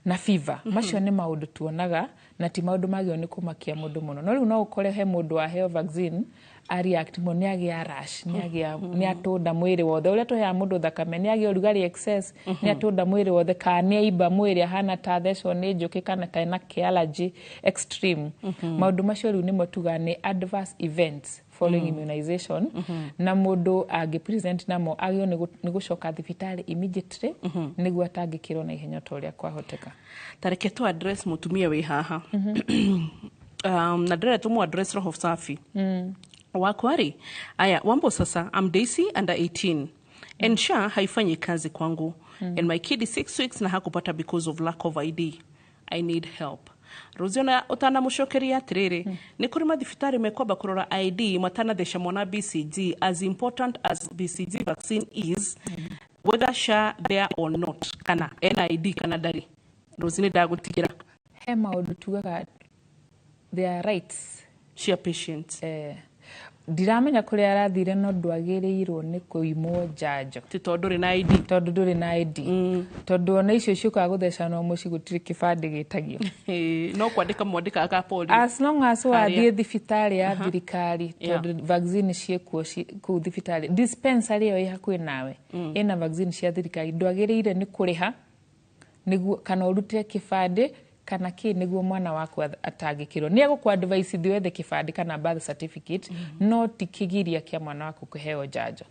na fever, macio nĩ maũndũ tuonaga na ti maũndũ magĩrĩirwo nĩ kũmakia mũndũ mũno. No rĩu no ũkore he mũndũ waheo vaccine A react mo nĩ agĩa rash, nĩ agĩa, nĩ atũnda mwĩrĩ wothe ũrĩa tũheaga mũndũ thakame, nĩ agĩa ũrugarĩ excess, nĩ atũnda mwĩrĩ wothe, kana nĩ aimba mwĩrĩ ahana ta athecwo nĩ njũkĩ kana ta ena kĩ-allergy extreme. Maũndũ macio rĩu nĩmo tugaga nĩ adverse events following immunization, na mũndũ angĩ present namo agĩrĩirwo nĩ gũcoka thibitarĩ immediately nĩguo atangĩkĩrwo na ihenya ta ũrĩa kwahoteka. Tareke tu address mutumia wĩ haha, na ndĩrenda tũmũ address roho safi wakwa rĩ. Aya, Wambo, sasa I'm Daisy, under 18, and SHA haifanyi kazi kwangu and my kid is 6 weeks na hakupata because of lack of ID. I need help. Rũciona ũtanamucokeria atĩrĩrĩ, nĩ kũrĩ mathibitarĩ mekwamba kũrora ID matanatheca mwana BCG. As important as BCG vaccine is, whether SHA there or not, kana ena ID kana ndarĩ. Rũci nĩ ndagũtigĩra. He maũndũ tugaga their rights cia patients. Ndiramenya kũrĩa arathire, no ndwagĩrĩirwo nĩ kũimwo njanjo ti tondũ ndũrĩ na ID. Tondũ ndũrĩ na ID, tondũ ona icio ciũkaga gũthecanwo mũciĩ gũtirĩ kĩbandĩ gĩtagio. No kwandĩka mwandĩkaga ka polio. As long as Harĩa. wathiĩ thibitarĩ ya thirikari, tondũ vaccine ciĩkuo kũu thibitarĩ, dispensary ĩyo ĩ hakuhĩ nawe ĩna vaccine cia thirikari, ndwagĩrĩire nĩ kũrĩha nĩguo kana ũrute kĩbandĩ kana kĩ nĩguo mwana waku atangĩkĩrwo. Nĩ egũkũ advice thiĩ wethe kĩbandĩ kana birth certificate, no ti kĩgiria kĩa mwana waku kũheo njanjo.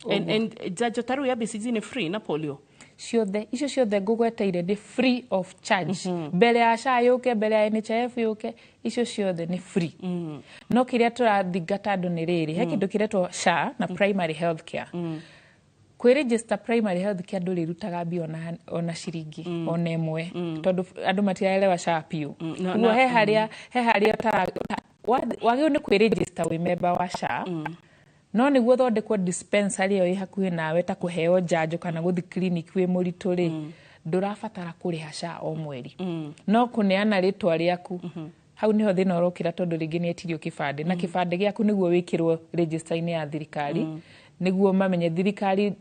And njanjo ta rĩu ya BCG nĩ free na polio? Ciothe icio ciothe ngũgweteire nĩ free of charge. Mbere ya SHA yũke, mbere ya NHIF yũke, icio ciothe nĩ free. No kĩrĩa tũrathingata andũ nĩ rĩrĩ, he kĩndũ kĩretwo SHA na primary health care. Kwĩ primary health care ndũrĩrutaga mbia ona ciringi ona ĩmwe, tondũ andũ matiraelewa SHA biũ. Ũguo he harĩa wagĩrĩirwo nĩ kwĩ wĩ member wa SHA, no nĩguo ũthondekwo dispensary ĩyo ĩ hakuhĩ nawe ta kũheo njanjo kana gũthiĩ clinic wĩ mũritũ rĩ, ndũrabatara kũrĩha SHA o mweri, no kũneana rĩtwa rĩaku. Hau niho thĩna ũrokĩra, tondũ rĩngĩ nĩ etirio kĩbandĩ, na kĩbandĩ gĩaku nĩguo wĩkĩrwo register-inĩ ya thirikari, nĩguo mamenye thirikari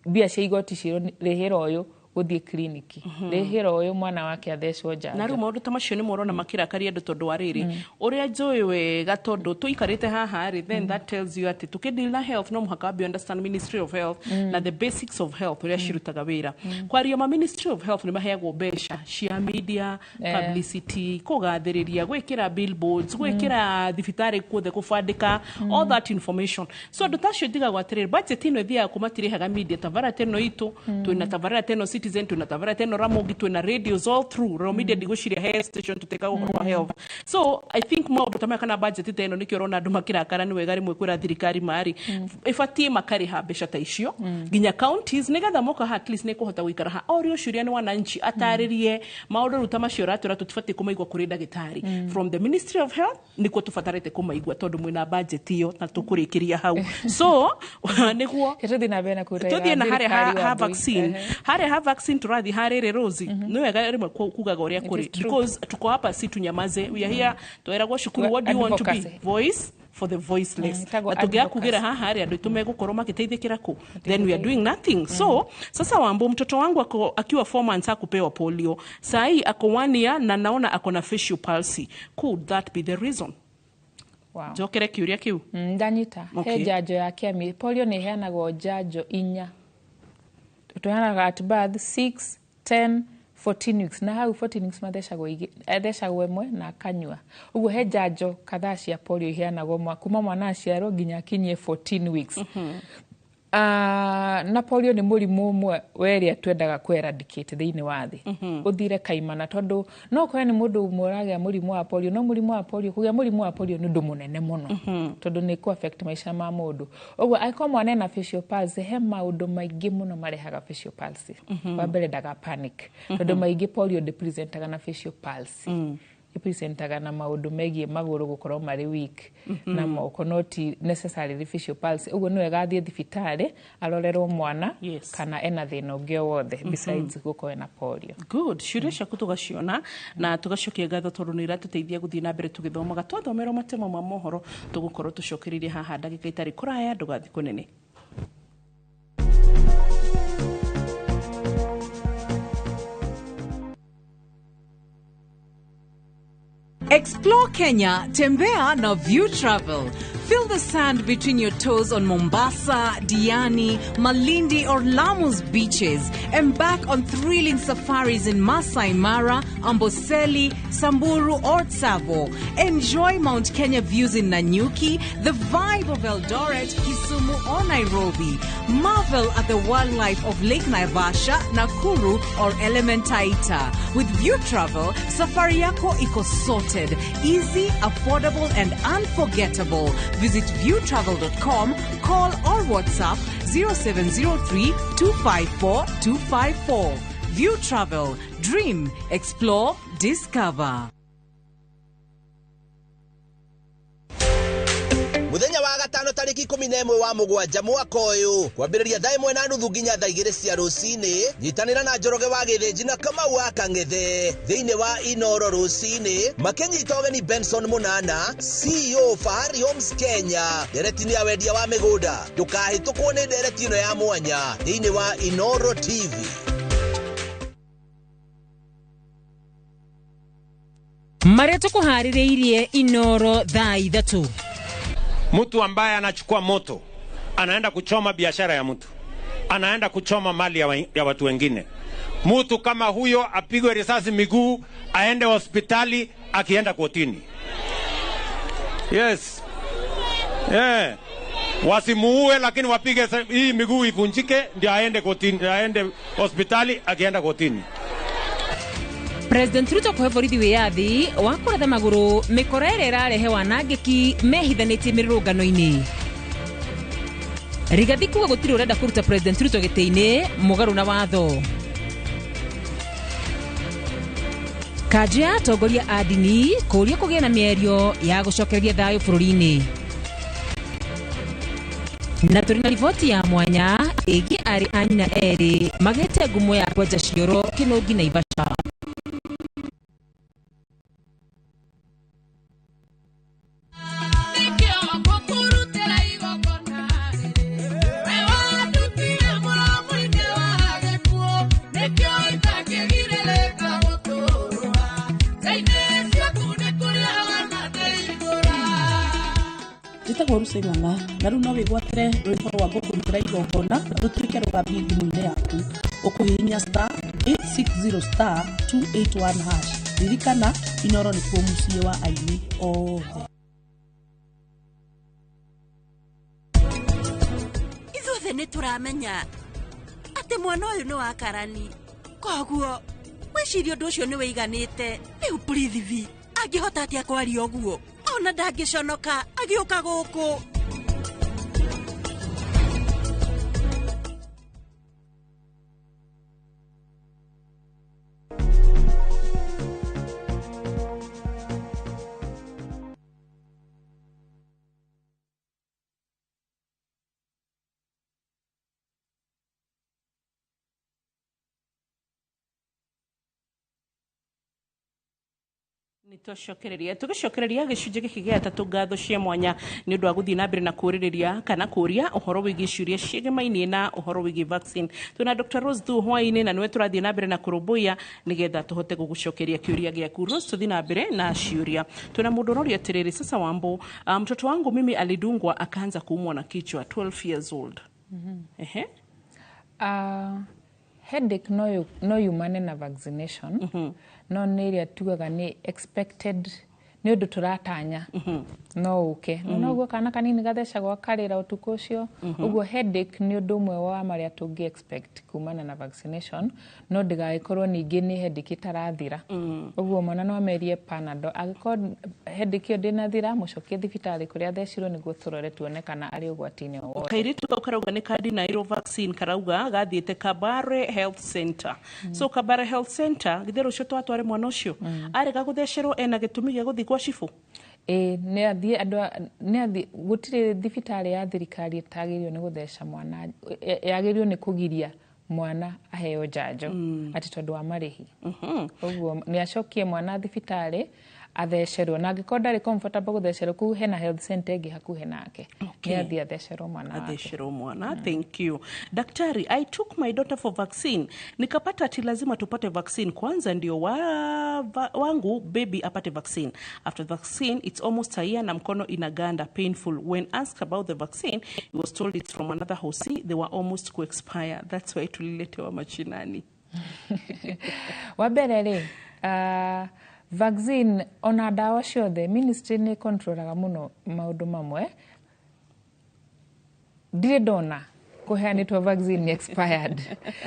mbia cia igoti cirĩhĩra ũyũ gũthiĩ kliniki, rĩhĩra ũyũ mwana wake athecwo Na njanjo. rĩu maũndũ ta macio nĩ morona makĩrakaria andũ, tondũ wa rĩrĩ ũrĩa njũĩ wega, tondũ tũikarĩte haha rĩ, then that tells you atĩ tũkĩdeal na health no mũhaka wambe understand Ministry of Health na the basics of health, ũrĩa cirutaga wĩra. Kwaria ma Ministry of Health nĩ maheagwo mbeca cia media, publicity, kũgathĩrĩria, gwĩkĩra billboards, gwĩkĩra thibitarĩ kuothe, kũbandĩka all that information. So andũ ta acio ndigagwo atĩrĩrĩ, budget ĩno ĩthiaga kũ? Matirĩhaga media tabarĩra ta ĩno itũ, twĩna tabarĩra ta ĩno Citizen, twĩna tabarĩra ta ĩno Ramogi, twĩna radios all through Royal Media, ndigũciria he station tũtĩkaga ũhoro wa health. So I think maũndũ ta maya kana budget ta ĩno nĩkĩo ũrona andũ makĩrakara. Nĩ wega rĩmwe kwĩra thirikari marĩ ĩbatiĩ makarĩha mbeca ta icio nginya counties, nĩgetha moka ha at least nĩ kũhota gũikara ha orio ciũria nĩ wananchi atarĩrie maũndũ rĩu ta macio ũratwĩra tũtibatiĩ kũmaigua kũrĩ ndagĩtarĩ. From the Ministry of Health nĩkuo tũbatarĩte kũmaigua, tondũ mwĩna budget ĩyo na tũkũrĩkĩria hau. So nĩguo Tũthiĩ na mbere na kũrutĩra tuthiĩ na harĩa ha, thirikari ha Wambui. vaccine. Harĩa ha vaccine tũrathiĩ harĩrĩ, Rosi, nĩ wega rĩmwe kugaga ũrĩa kũrĩ, Is true. because tuko hapa si tunyamaze. We are here, tweragwo cukuru, what do you want to be? Advocacy. Voice for the voiceless. Ĩtagwo Na tũngĩaga advocacy. kugĩra haha rĩ, andũ aitũ megũkorwo magĩteithĩkĩra kũ? Then we are doing nothing. So sasa Wambo, mtoto wangu ako, akiwa 4 months hakupewa polio. Sahii ako 1 year na naona ako na facial palsy. Could that be the reason? Wow. Njokere kĩũria kĩu. Ndanyita. Okay. He njanjo ya kĩami polio nĩ ĩheanagwo njanjo inya. Tũheanaga at birth, 6, 10, 14 weeks, na hau 14 weeks mathecagwo athecagwo ĩmwe na akanyua. Ũguo he njanjo kadhaa cia polio iheanagwo kuma mwana aciarwo nginya akinyie 14 weeks. Na polio nĩ mũrimũ ũmwe werĩa twendaga kũ eradicate thĩinĩ wa thĩ, ũthire kaimana, tondũ no ũkore nĩ mũndũ ũmwe ũragĩa mũrimũ wa polio, no mũrimũ wa polio, kũgĩa mũrimũ wa polio nĩ ũndũ mũnene mũno, tondũ nĩ kũ affect maica ma mũndũ. Ũguo angĩkorwo mwana ena facial palsy, he maũndũ maingĩ mũno marehaga facial palsy. Wa mbere, ndaga panic, tondũ maingĩ polio ndĩpresentaga na facial palsy, ĩpresentaga na maũndũ megiĩ magũrũ gũkorwo marĩ weak na moko, no ti necessarily facial palsy. Ũguo nĩ wega athiĩ thibitarĩ arorerwo mwana kana ena thĩna ũngĩ o wothe besides gũkorwo ena polio. Good. Ciũria ciaku tũgaciona na tũgacokia ngatho, tondũ nĩ iratũteithia gũthiĩ na mbere tũgĩthomaga. Twathomerwo matemo ma mohoro, tũgũkorwo tũcokereirie haha ndagĩka itarĩ kũraya. Ndũgathiĩ kũnene. Explore Kenya, Tembea na View Travel. Feel the sand between your toes on Mombasa, Diani, Malindi, or Lamu's beaches. Embark on thrilling safaris in Masai Mara, Amboseli, Samburu, or Tsavo. Enjoy Mount Kenya views in Nanyuki, the vibe of Eldoret, Kisumu, or Nairobi. Marvel at the wildlife of Lake Naivasha, Nakuru, or Elementaita. With View Travel, safari yako iko sorted, easy, affordable, and unforgettable. Visit viewtravel.com, call or WhatsApp 0703 254 254. View Travel, dream, explore, discover. Muthenya wa gatano tariki 11 wa mugwanja mwaka uyu kwambiriria thaa 1:30 nginya thaa 2 cia rucini nyitanira na Njoroge wa Githinji na Kamau wa Kang'ethe thiini wa Inoro rucini makinyita ũgeni Benson Munana, CEO Fahari Homes Kenya, ndereti ya wendia wa migunda. Ndukahĩtũkwo nĩ ndereti ĩno ya mwanya thiini wa Inoro TV. Maria tukuharĩrĩirie Inoro thaa 3. Mtu ambaye anachukua moto, anaenda kuchoma biashara ya mtu, anaenda kuchoma mali ya watu wengine. Mtu kama huyo apigwe risasi miguu, aende hospitali, akienda kotini. Yes. Yeah. Wasimuue lakini wapige hii miguu ivunjike ndio aende kotini, aende hospitali akienda kotini. President Ruto kũhe borithi wĩyathi wa kũratha magũrũ mĩkora ĩrĩa ĩrarehe wanangĩki mehithanĩtie mĩrũrũngano-inĩ. Rigathi kuga gũtirĩ ũrenda kũruta President Ruto gĩtĩ-inĩ mũgarũ na watho. Kanjũ ya atongoria a ndini kũũria kũgĩe na mĩario ya gũcokereria thayũ bũrũri-inĩ. Na tũrĩ na riboti ya mwanya ĩgiĩ arĩ a nyina erĩ magĩte ngumo ya kwenja cioro Kĩnũngi Naivasha. Njĩtagwo Lucy Ng'ang'a na rĩu no wĩgwatĩre rwĩmbo rwa ngũkũrutĩra igongona rũtuĩke rũgambi thimũ-inĩ yaku ũkũhihinya *860 *281#. Ririkana Inoro nĩkuo mũciĩ wa aini othe. Ithuothe nĩ tũramenya atĩ mwana ũyũ nĩ wa karani, koguo wĩcirie ũndũ ũcio nĩ wĩiganĩte. Rĩu Prithvi angĩhota atĩa kwaria ũguo? Ona ndangĩconoka agĩũka gũkũ. Nitwacokereria tugicokereria gĩcunjĩ gĩkĩ gĩa gatatũ ngatho cia mwanya nĩ ũndũ wa gũthiĩ na mbere na kũũrĩrĩria kana kũũria ũhoro wĩgiĩ ciũria ciĩgemainiĩ na ũhoro wĩgiĩ vaccine. Twĩna Dr. Rose Thu hwaĩ-inĩ na nĩwe tũrathiĩ na mbere na kũrũmbũiya nĩgetha tũhote gũgũcokeria kĩũria gĩaku. Rose, tũthiĩ na mbere na ciũria. Twĩna mũndũ ũroria atĩrĩrĩ, sasa Wambo, mtoto wangu mimi alidungwa akaanza kuumwa na kichwa 12 years old. Ehe. Headache no yumane na vaccination. No nĩ ĩrĩa tugaga nĩ expected, nĩ ũndũ tũratanya no ũke. No ũguo kana kanini gathecagwo karĩra ũtukũ ũcio. Ũguo headache nĩ ũndũ ũmwe wa marĩa tũngĩ expect kumana na vaccination, no ndĩgagĩkorwo ningĩ nĩ headache ĩtarathira. Ũguo mwana no amerie Panadol, angĩkorwo headache ĩyo ndĩnathira mũcokie thibitarĩ kũrĩa athecirwo nĩguo tũrore tuone kana arĩ ũgwati-inĩ o wothe. Kairĩtu kau karauga nĩ ka Dinairo vaccine, karauga gathiĩte Kabare Health Center. So Kabare Health Center githĩ rũciũ twatware mwana ũcio arega gũthecerwo ena gĩtũmi gĩa gũthiĩ kwa cibũ? Ĩĩ, nĩ athiĩ andũ nĩ athiĩ, gũtirĩ thibitarĩ ya thirikari ĩtagĩrĩirwo nĩ gũtheca mwana, yagĩrĩirwo nĩ kũgiria mwana aheo njanjo atĩ tondũ wa marĩhi. Ũguo nĩ acokie mwana thibitarĩ Athecerwo, na angĩkorwo ndarĩ comfortable gũthecerwo kũu, hena health center ĩngĩ hakuhĩ nake, nĩ athiĩ athecerwo mwana wake. Athecerwo mwana. Thank you. Daktari, I took my daughter for vaccine, nikapata ati lazima tupate vaccine kwanza ndio wangu baby apate vaccine. After vaccine it's almost a year na mkono inaganda, painful. When asked about the vaccine, he was told it's from another hosi, they were almost to expire, that's why tuliletewa machinani. Wa mbere rĩ, vaccine ona ndawa ciothe, ministry nĩ controlaga mũno maũndũ mamwe. Ndirĩ ndona kũheanĩtwo vaccine expired,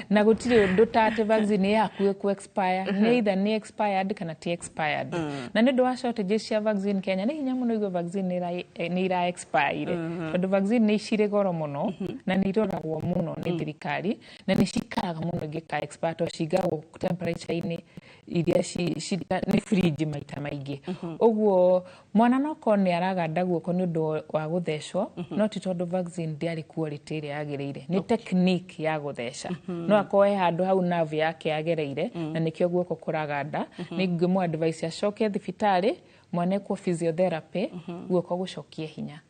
na gũtirĩ ũndũ ta atĩ vaccine ĩ hakuhĩ ku expire. Nĩ either nĩ expired kana ti expired. Na nĩ ũndũ wa shortages cia vaccine Kenya, nĩ hinya mũno igue vaccine nĩ ira expire, tondũ vaccine nĩ cirĩ goro mũno na nĩ iroragwo mũno nĩ thirikari, na nĩ cikaraga mũno ingĩka expire, tondũ cigagwo temperature-inĩ iria nĩ fridge maita maingĩ. Ũguo mwana no korwo nĩ araganda guoko nĩ ũndũ wa gũthecwo, no ti tondũ vaccine ndĩarĩ quality ĩrĩa yagĩrĩire, nĩ technique ya gũtheca. No akorwo he handũ hau nerve yake yagereire na nĩkĩo guoko kũraganda. Nĩ ngĩmũ advice acoke thibitarĩ, mwana ekwo physiotherapy, guoko gũcokie hinya.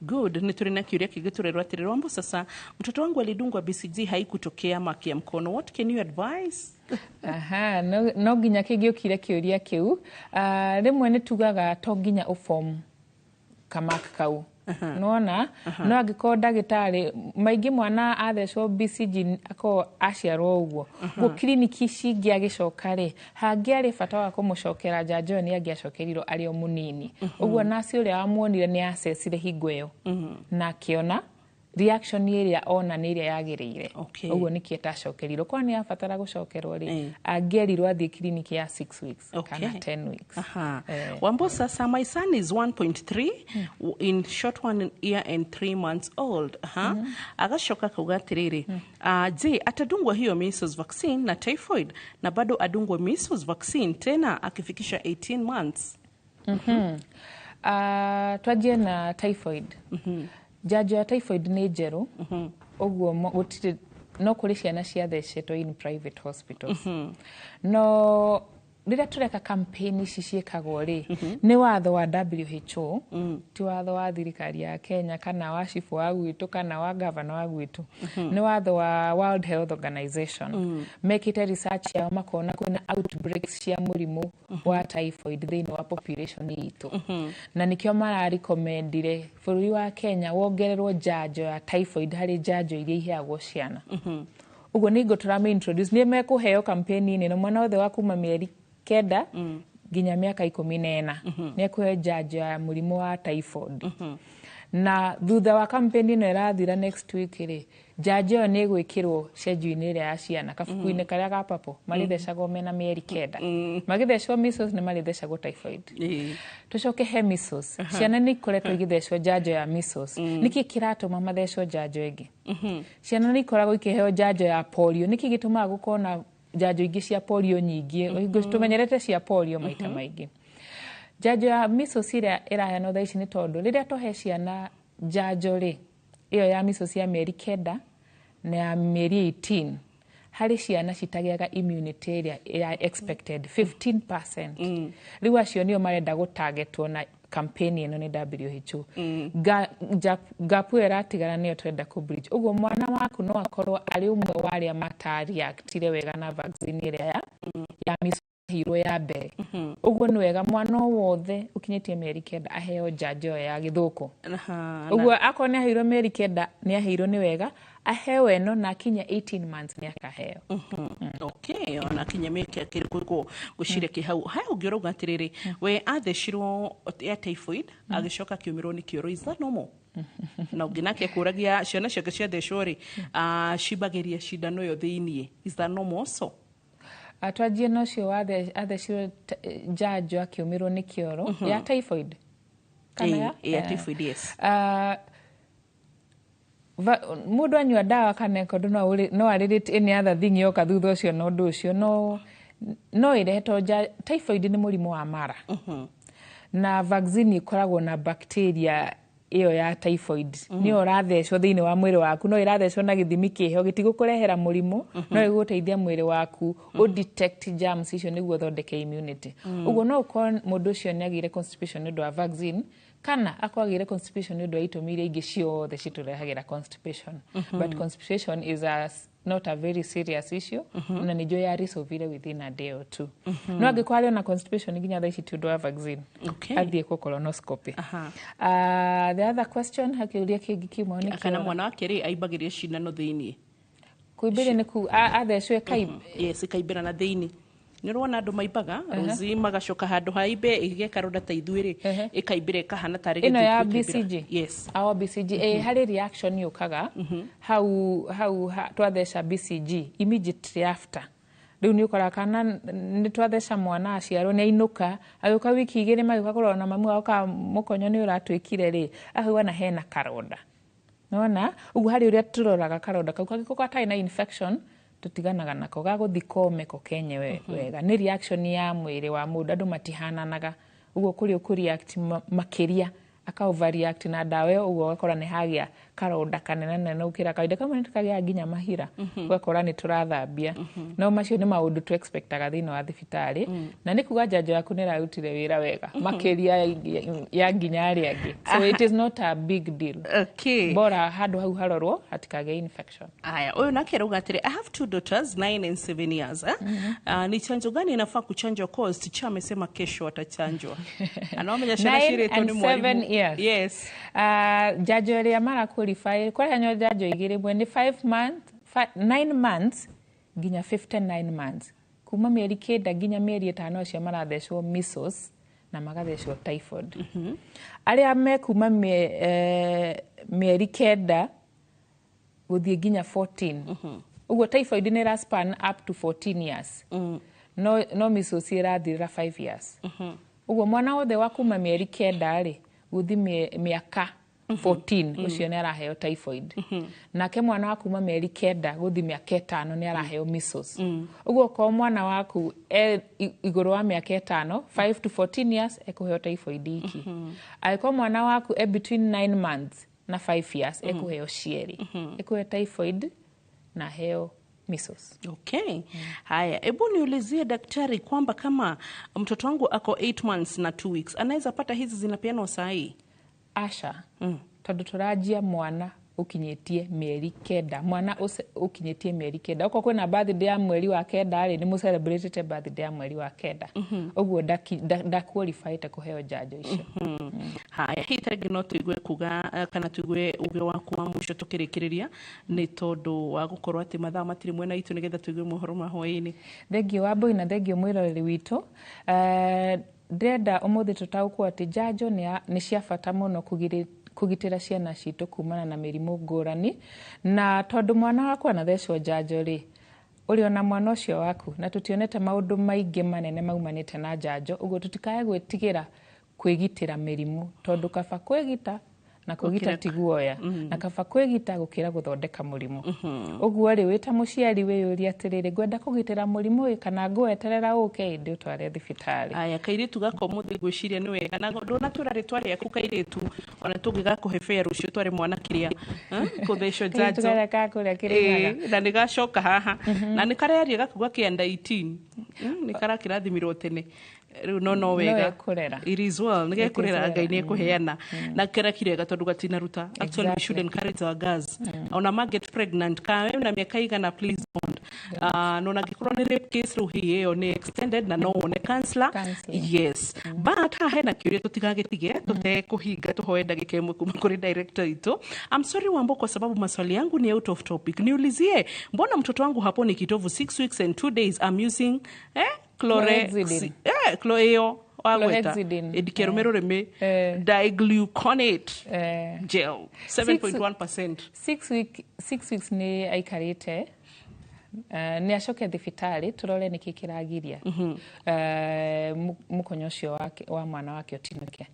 Good. Nĩ tũrĩ na kĩũria kĩngĩ tũrerwo atĩrĩ, Wambo, sasa mtoto wangu alidungwa BCG, haikutokea mark ya mkono, what can you advise? Aha, no nginya kĩngĩũkire kĩũria kĩu. Rĩmwe nĩ tugaga to nginya ũform kamark kau nona, no angĩkorwo ndagĩtarĩ maingĩ mwana athecwo BCG akorwo aciarwo ũguo guo kiriniki ici ingĩ agĩcoka rĩ, hangĩarĩ bata wa kũmũcokera njanjo ĩyo, nĩ angĩacokerirwo arĩ o mũnini. Ũguo naci ũrĩa wamuonire nĩ acecire hingo ĩyo na akĩona reaction ĩrĩa ona nĩ ĩrĩa yagĩrĩire. Ũguo nĩkĩo ĩtacokerirwo. Korwo nĩ yabatara gũcokerwo rĩ, angĩerirwo athiĩ kiriniki ya 6 weeks kana 10 weeks. Aha. Wambo, sasa my son is 1.3, in short 1 year and 3 months old. Aha. Agacoka kauga atiriri, je, atadungwa hiyo measles vaccine na typhoid, na bado adungwe measles vaccine tena akifikisha 18 months? Twanjie na typhoid. Njanjo ya typhoid nĩ njerũ, ũguo gũtirĩ, no kũrĩ ciana ciathecetwo in private hospitals. No rĩrĩa tũreka campaign ici ciĩkagwo rĩ, nĩ watho wa WHO, ti watho wa thirikari ya Kenya kana wa cibũ wa gwitũ kana wa gavana wa gwitũ, nĩ watho wa World Health Organization. Mekĩte research yao makona kwĩna outbreaks cia mũrimũ wa typhoid thĩinĩ wa population itũ, na nĩkĩo mararecommendire bũrũri wa Kenya wongererwo njanjo ya typhoid harĩ njanjo iria iheagwo ciana. Ũguo nĩ ngo tũrame introduce, nĩ mekũheo campaign-inĩ, na mwana wothe wa kuma mĩeri 9 nginya mĩaka 14 nĩ ekũheo njanjo ya mũrimũ wa typhoid. Na thutha wa campaign ĩno ĩrathira next week rĩ, njanjo ĩyo nĩ ĩgwĩkĩrwo schedule-inĩ ĩrĩa ya ciana, kabuku-inĩ karĩa ga papo marĩthecagwo mena mĩeri 9. Magĩthecwo measles nĩ marĩthecagwo typhoid. Tũcoke he measles. Ciana nĩ ikoretwo igĩthecwo njanjo ya measles. Nĩkĩ kĩratũma mathecwo njanjo ĩngĩ? Ciana nĩ ikoragwo ikĩheo njanjo ya polio. Nĩkĩ gĩtũmaga gũkorwo na njanjo ingĩ cia polio nyingĩ? Hingo tũmenyerete cia polio maita maingĩ, njanjo ya measles ĩrĩa ĩraheanwo thaa ici nĩ tondũ rĩrĩa twahe ciana njanjo rĩ, ĩyo ya measles ya mĩeri 9 na ya mĩeri 18, harĩ ciana citagĩaga immunity ĩrĩa ya expected 15%. Rĩu acio nĩo marenda gũtargetwo na campaign ĩno nĩ WHO. Gap ĩyo ĩratigara nĩyo tũrenda kũ bridge. Ũguo mwana waku no akorwo arĩ ũmwe wa arĩa matareactire wega na vaccine ĩrĩa ya measles heirwo ya mbere. Ũguo nĩ wega mwana o wothe ũkinyĩtie mĩeri 9 aheo njanjo ĩyo ya gĩthũkũ. Ũguo akorwo nĩ aheirwo mĩeri 9, nĩ aheirwo, nĩ wega aheo ĩno, na akinya 18 months nĩ akaheo. Okay, ona kinya mĩaka kĩrĩkũ ngwĩciria kĩ hau he ũngĩ ũrauga atĩrĩrĩ, we athecirwo ya typhoid agĩcoka akĩũmĩrwo nĩ kĩoro, is that normal? Na ũngĩ nake akũragia ciana ciake ciathecwo rĩ, cimbagĩria cindano ĩyo thĩiniĩ, is that normal also? Twanjie na ũcio athecirwo njanjo akĩũmĩrwo nĩ kĩoro ya typhoid kana ya? Ĩ, ya typhoid, yes. Mũndũ anyua ndawa kana ĩkondo no arĩrĩ any other thing yoka thutha ũcio, na ũndũ ũcio no ĩrehe to typhoid nĩ mũrimũ wa mara, na vaccine ĩkoragwo na bacteria. ĩyo ya typhoid nĩyo ũrathecwo thĩinĩ wa mwĩrĩ waku, no ĩrathecwo na gĩthimi kĩho, gĩtigũkũrehera mũrimũ, no ĩgũteithia mwĩrĩ waku ũ detect germs icio nĩguo ũthondeke immunity. Ũguo no ũkorwo mũndũ ũcio nĩ agĩire constipation nĩ ũndũ wa vaccine, kana akorwo agĩire constipation nĩ ũndũ wa itũmi iria ingĩ ciothe citũrehagĩra constipation. But constipation is not a very serious issue, na nĩ njũĩ ya resolve within a day or two. No angĩkorwo arĩ ona constipation nginya thaa ici ti ũndũ wa vaccine, athiĩ kwa colonoscopy. The other question, hakĩũria kĩngĩ kiuma nĩ Kana kĩora. Mwana wake rĩ, aimbagĩria cindano thĩiniĩ. Kũimbĩria nĩ ku athecwo ĩkaimba? Yes, ĩkaimbĩra na thĩiniĩ. Nĩ ũrona andũ maimbaga rũci magacoka handũ ha imbe ĩgĩka ta ithuĩ rĩ, ĩkaimbĩra ĩkahana tarĩ Ĩno ya gĩthuku ĩkaimbĩra. BCG? Yes. Awa BCG, eh, harĩ reaction yũkaga hau hau twatheca BCG immediately after. Rĩu nĩ ũkoraga kana nĩ twatheca mwana aciarwo, nĩ ainũka, agĩũka wiki 2 magĩũka kũrora na mamu wao kana mũkonyo nĩ ũratuĩkire rĩ, akauga na hena karonda. Nona ũguo harĩ ũrĩa tũroraga karonda kau, kangĩkorwo gatarĩ na infection tũtiganaga nako, gagũthi kome ko kenyewe wega. Nĩ reaction ya mwĩrĩ wa mũndũ, andũ matihananaga ũguo, kũrĩ ũkũreact makĩria aka overreact na ndawa ĩyo, ũguo ũgakora nĩ hagĩa karonda kanene nene gũkĩra kawaida, kamwe nĩ tũkagĩa nginya mahira, ũgakora nĩ tũrathambia. No macio nĩ maũndũ tu expectaga thĩinĩ wa thibitarĩ, na nĩ kuga njanjo yaku nĩ ĩrarutire wĩra wega makĩria ya nginya arĩa angĩ, so it is not a big deal. Bora handũ hau harorwo hatikagĩe infection. Aya, huyu nake arauga atĩrĩ, "I have two daughters, 9 and 7 years, eh? Ni chanjo gani inafaa kuchanjwa? Cause teacher amesema kesho watachanjwa." Anaomenya ciana 9 ciĩrĩtwo and nĩ 7 mwalimu. Years. Yes. Njanjo ĩrĩa mara qualify kũrehanwo njanjo igĩrĩ, ĩmwe nĩ 5 month, 9 months nginya 59 months, kuma mĩeri 9 nginya mĩeri 5, acio marathecwo measles na magathecwo typhoid. Arĩa me kuma mĩeri 9 gũthiĩ nginya 14, ũguo typhoid nĩ ĩra span up to 14 years, no measles ĩrathirĩra 5 years. Ũguo mwana wothe wa kuma mĩeri 9 rĩ gũthiĩ mĩaka 14, ũcio nĩ araheo typhoid. Nake mwana wa kuma mĩeri 9 gũthiĩ mĩaka 5 nĩ araheo measles. Ũguo okorwo mwana waku e igũrũ wa mĩaka 5, 5 to 14 years, ekũheo typhoid iki. Angĩkorwo mwana waku e between 9 months na 5 years, ekũheo cierĩ, ekũheo typhoid na heo measles. Okay. Haya, hebu niulizie daktari kwamba kama mtoto wangu ako 8 months na 2 weeks, anaweza pata hizi zinapeanwa saa hii? Aca, tondũ tũranjia mwana ũkinyĩtie mĩeri 9, mwana ũkinyĩtie mĩeri 9. Okorwo kwĩna birthday ya mweri wa 9 rĩ, nĩ mũcelebrate birthday ya mweri wa 9, ũguo ndaqualifyĩte kũheo njanjo icio. Haya, hihi tarĩngĩ no tũigue kuga kana tũigue uge waku wa mũico tũkĩrĩkĩrĩria, nĩ tondũ wa gũkorwo atĩ mathaa matirĩ mwena itũ, nĩgetha tũigue mohoro ma hwaĩ-inĩ. Thengio Wambui, na thengio mwĩroreri witũ. Ndĩrenda ũmũthĩ tũtaũkwo atĩ njanjo nĩ cia bata mũno kũgitĩra ciana citũ kumana na mĩrimũ ngũrani, na tondũ mwana waku anathecwo njanjo rĩ, ũrĩ ona mwana ũcio waku, na tũtionete maũndũ maingĩ manene maumanĩte na njanjo. Ũguo tũtikae gwĩtigĩra kwĩgitĩra mĩrimũ, tondũ kaba kwĩgita na kwĩgita ti guoya, na kaba kwĩgita gũkĩra gũthondeka mũrimũ. Ũguo rĩ, wĩ ta mũciari wĩyũrie atĩrĩrĩ, ngwenda kũgitĩra mũrimũ ĩ kana ngũweterera ũke ĩndĩ ũtware thibitarĩ? Aya, kairĩtu gaka ũmũthĩ ngwĩciria nĩ wega na ndũnatwĩra rĩtwa rĩaku kairĩtu, ona tũngĩgakũhe bea rũciũ tware mwana kĩrĩa, kũthecwo Kairĩtu njanjo. Karĩa ka kũrĩa Kĩrĩnyaga. Ĩĩ, na nĩ gacoka haha na nĩ karearia gakuga kĩanda 18. Nĩ karakĩrathimirwo tene rĩu, no wega. No ekũrera. It is well, nĩ It is gekũrera. well. Ngai nĩ ekũheana na kĩra kirega tondũ gatinaruta. Actually, we should encourage our girls, ona ma get pregnant ka na mĩaka igana, please don't. No na angĩkorwo nĩ rape case rĩu, hihi ĩyo nĩ extended na no wone counselor. Counselor. Yes, but haha hena kĩũria tũtigagĩtige tũtekũhinga, tũhoe ndagĩka 1 kuma kũrĩ director itũ. "I'm sorry Wambo, kwa sababu maswali yangu ni out of topic. Niulizie, mbona mtoto wangu haponi kitovu 6 weeks and 2 days? I'm using chlore Chlorhexidine. Chloro ĩyo wagweta. Chlorhexidine. Ĩndikĩrũme rũrĩmĩ. Digluconate gel 7.1%." 6 weeks nĩ aikarĩte. Nĩ acoke thibitarĩ tũrore nĩkĩ kĩragiria mũkonyo ũcio wa mwana wake ũtinũke.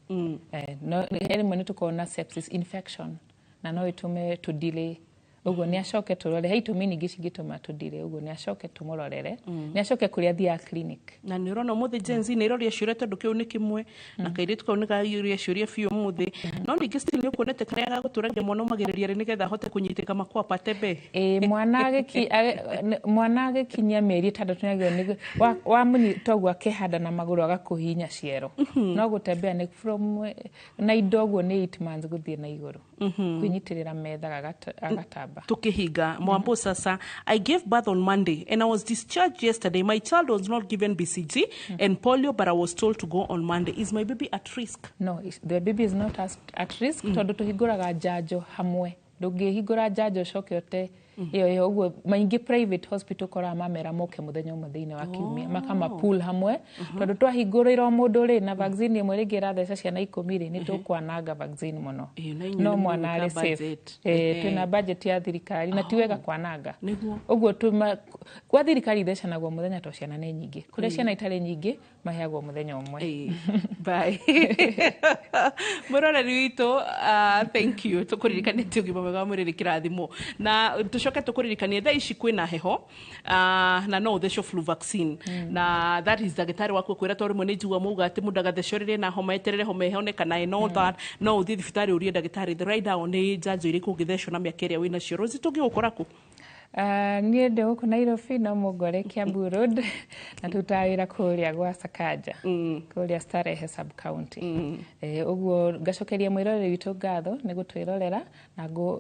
No he rĩmwe nĩ tũkorwo na sepsis infection na no ĩtũme to delay Ũguo nĩ acoke tũrore he itũmi nyingĩ cingĩtũma tũndire, ũguo nĩ acoke tũmũrorere, nĩ acoke kũrĩa athiaga clinic. Na nä å rona må thä Gen Z nä iroria ciå tondå kä u nä kä mwe na kairä kau nä kaiåria ciå biå må thä, no ningä still nä å kuonete karä a gagå tå ragia mwana å magä rä ria rä nä getha ahote kå nyitä ka makwapa tembe. Ĩ, mwana agĩkinyia mĩeri 6 nĩagĩrĩirwo nĩ wamũnyita ũguo akehanda na magũrũ agakũhihinya ciero, no gũtembea nĩ from na indo ũguo nĩ 8 months gũthiĩ na igũrũ, kwĩnyitĩrĩra metha agatamba. Tukihiga mwambo sasa, "I gave birth on Monday and I was discharged yesterday. My child was not given BCG and polio, but I was told to go on Monday. Is my baby at risk?" No, the baby is not at risk, tondũ tũhingũraga njanjo hamwe. Ndũngĩhingũra njanjo ũcoke ũte ĩyo ĩyo. Ũguo maingĩ private hospital koraga mamera moke mũthenya ũmwe thĩinĩ wa kiumia, makama pool hamwe, tondũ twahingũrĩra o mũndũ rĩ na vaccine ĩmwe rĩngĩ ĩratheca ciana 10 rĩ, nĩ tũkwananga vaccine mũno. Na inyuĩ No nĩ mwana mũgwĩka arĩ safe. Budget. Twĩna budget ya thirikari na ti wega kwananga. Ũguo kwa thirikari ithecanagwo mũthenya tondũ ciana nĩ nyingĩ. Kũrĩa ciana itarĩ nyingĩ maheagwo mũthenya ũmwe. Bye, mwĩroreri witũ, thank you. Tũkũririkanĩtie ũgima mwega wa mwĩrĩ nĩ kĩrathimo, na tũcoke tũkũririkanie thaa ici kwĩna heho, na no ũthecwo flu vaccine, na that is ndagĩtarĩ waku akwĩra, tondũ rĩmwe nĩ njigua mauga atĩ mũndũ agathecwo rĩrĩa ena homa, eterere homa ĩhone kana and all that. No ũthiĩ thibitarĩ ũrie ndagĩtarĩ the right now nĩ njanjo irĩkũ ũngĩthecwo na mĩaka ĩrĩa wĩnacio. Rosi, tũngĩgũkora kũ? Niĩ ndĩ gũkũ Nairobi, no mũngore Kiambu Road, na tutaga wĩra kũrĩa gwa Sakaja, kũrĩa Starehe sub county. Ũguo ngacokeria mwĩroreri witũ ngatho nĩ gũtwĩrorera,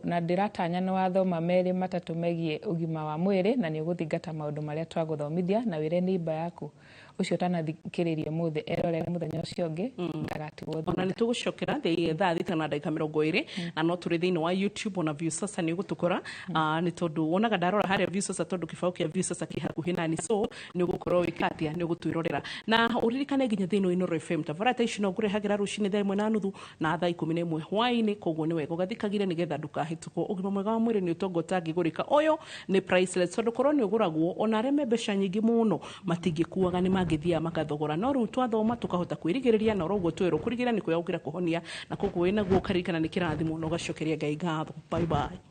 na ndĩratanya nĩ wathoma merĩ matatũ megiĩ ũgima wa mwĩrĩ, na nĩ ũgũthingata maũndũ marĩa twagũthomithia, na wĩre neighbor yaku ũcio ũtanathikĩrĩria ũmũthĩ erorere mũthenya ũcio ũngĩ, ndagatigwo Ona thutha. nä tå gå cokera thaa 6:20, na no tå rä thä inä wa YouTube ona Viusasa nä å gå tå kora, nä tondå wonaga ndarora harä a Viusasa, tondå kä baå kä a Viusasa kä hakuhä nani, so nä å gå korwo wä ka atä a, nä å gå twä rorera na å ririkane nginya thä inä wa Inooro FM tabara ta ici no ngå rehagä ra rå cinä thaa 1:30 na thaa 11 hwainä. Koguo nä wega å gathikagire nä getha ndåkahä tũkwo. Å gima mwega wa mwä rä nä å tonga ũtangä gå rä ka, å yå nä priceless, tondå korwo nä å gå ragwo ona arĩa me mbeca nyingĩ mũno matingĩkuaga, nĩ mangĩthiaga makathogora. No rĩu twathoma tũkahota kwĩrigĩrĩria, na oroguo twĩrwo kũrigĩrĩria nĩ kwega gũkĩra kũhonia, na koguo wĩnaguo ũkaririkana nĩ kĩrathimo na ũgacokeria Ngai ngatho. Bye bye.